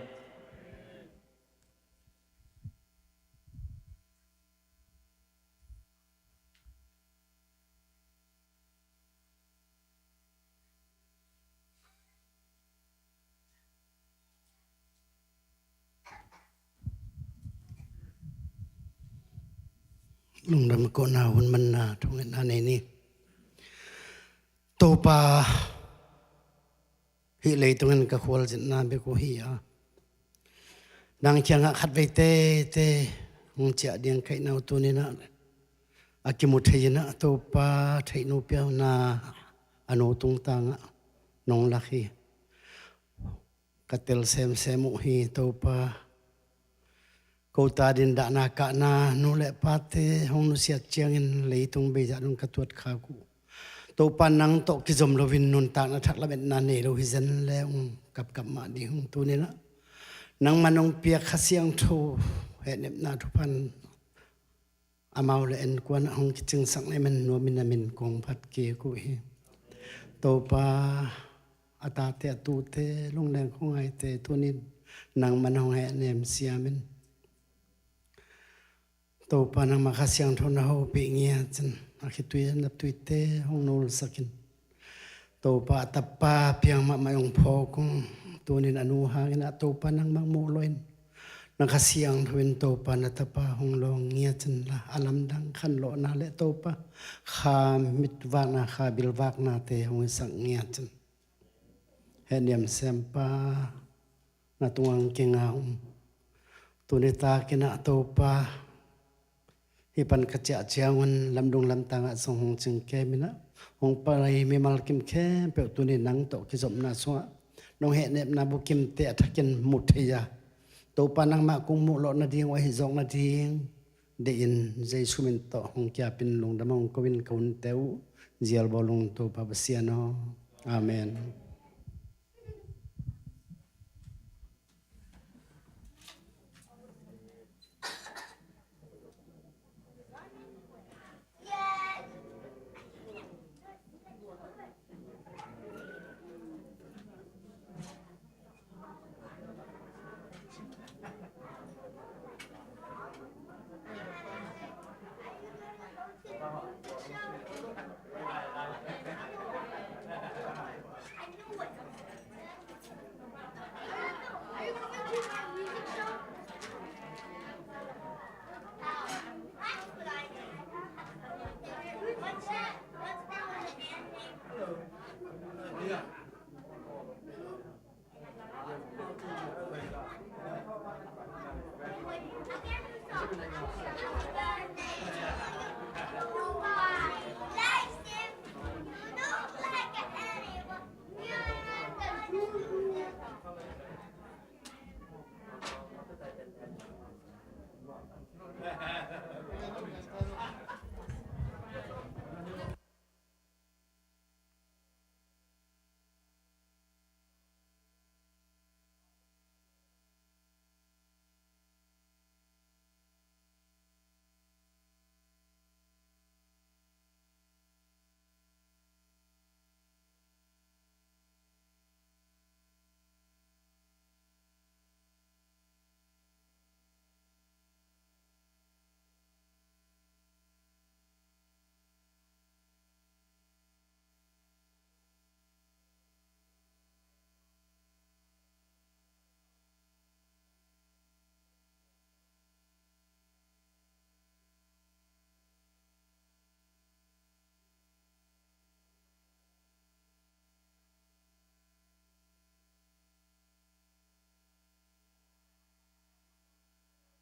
Lungdam kawhna hun manna thungetna nei ni. Topa, hih leitungin ka khualzinna bek uh hi a, nang kiangah khatvei teitei hong ciah ding ka hihna uh tuni-in ah a kimu thei in ah Topa, theihnu piauna a nu tungtangah nong lak hi. Ka tel semsem uh hi Topa. Ko ta ding dahna kahna nu le pate hong nusiat ciangin leitung beizah dong ka tuat khak uh. Topa, nang tawh kizom loin nuntakna thak lametna nei lo hi zen le hong kapkap mah ding hong tuni-in ah nangman hong piak Kha Siangtho hehnepna thupha in amau le innkuan ah hong kicingsak na hih man nuam in na min kong phat kik uh hi. Topa, a tate a tute, lungleng khuangaite tuni-in nangman hong hehnem siam in. Topa, nangmah Kha Siangtho na hopih ngiat in a khitui a naptuite hong nulsak in. Topa, a tapa piang mahmah hong phawk ung. Tuni-in a nu hangin ah Topa nangmah muh lawhin na Kha Siangtho in Topa na tapa hong lawng ngiat in la, a lamdang khanlawhna le Topa kha mitvakna, kha bilvaknate hong hisak ngiat in. Hehniam sempa, na tungah hong kinga ung. Tuni takin ah Topa, hih pan ka ciah ciangun lamdung lamtangah zong hong cingkem in ah, hong pai mimal kim khempeuh tuni nang tawh kizopna sungah nong hehnepna bukimte a thakin mu thei a, Topa, nangmah kong muh lawh nading uh ahi zawk nading deih in Jesu min tawh hong kiapin lungdam hong ko in ka hunte uh zial bawl ung Topa Pasian aw. Amen.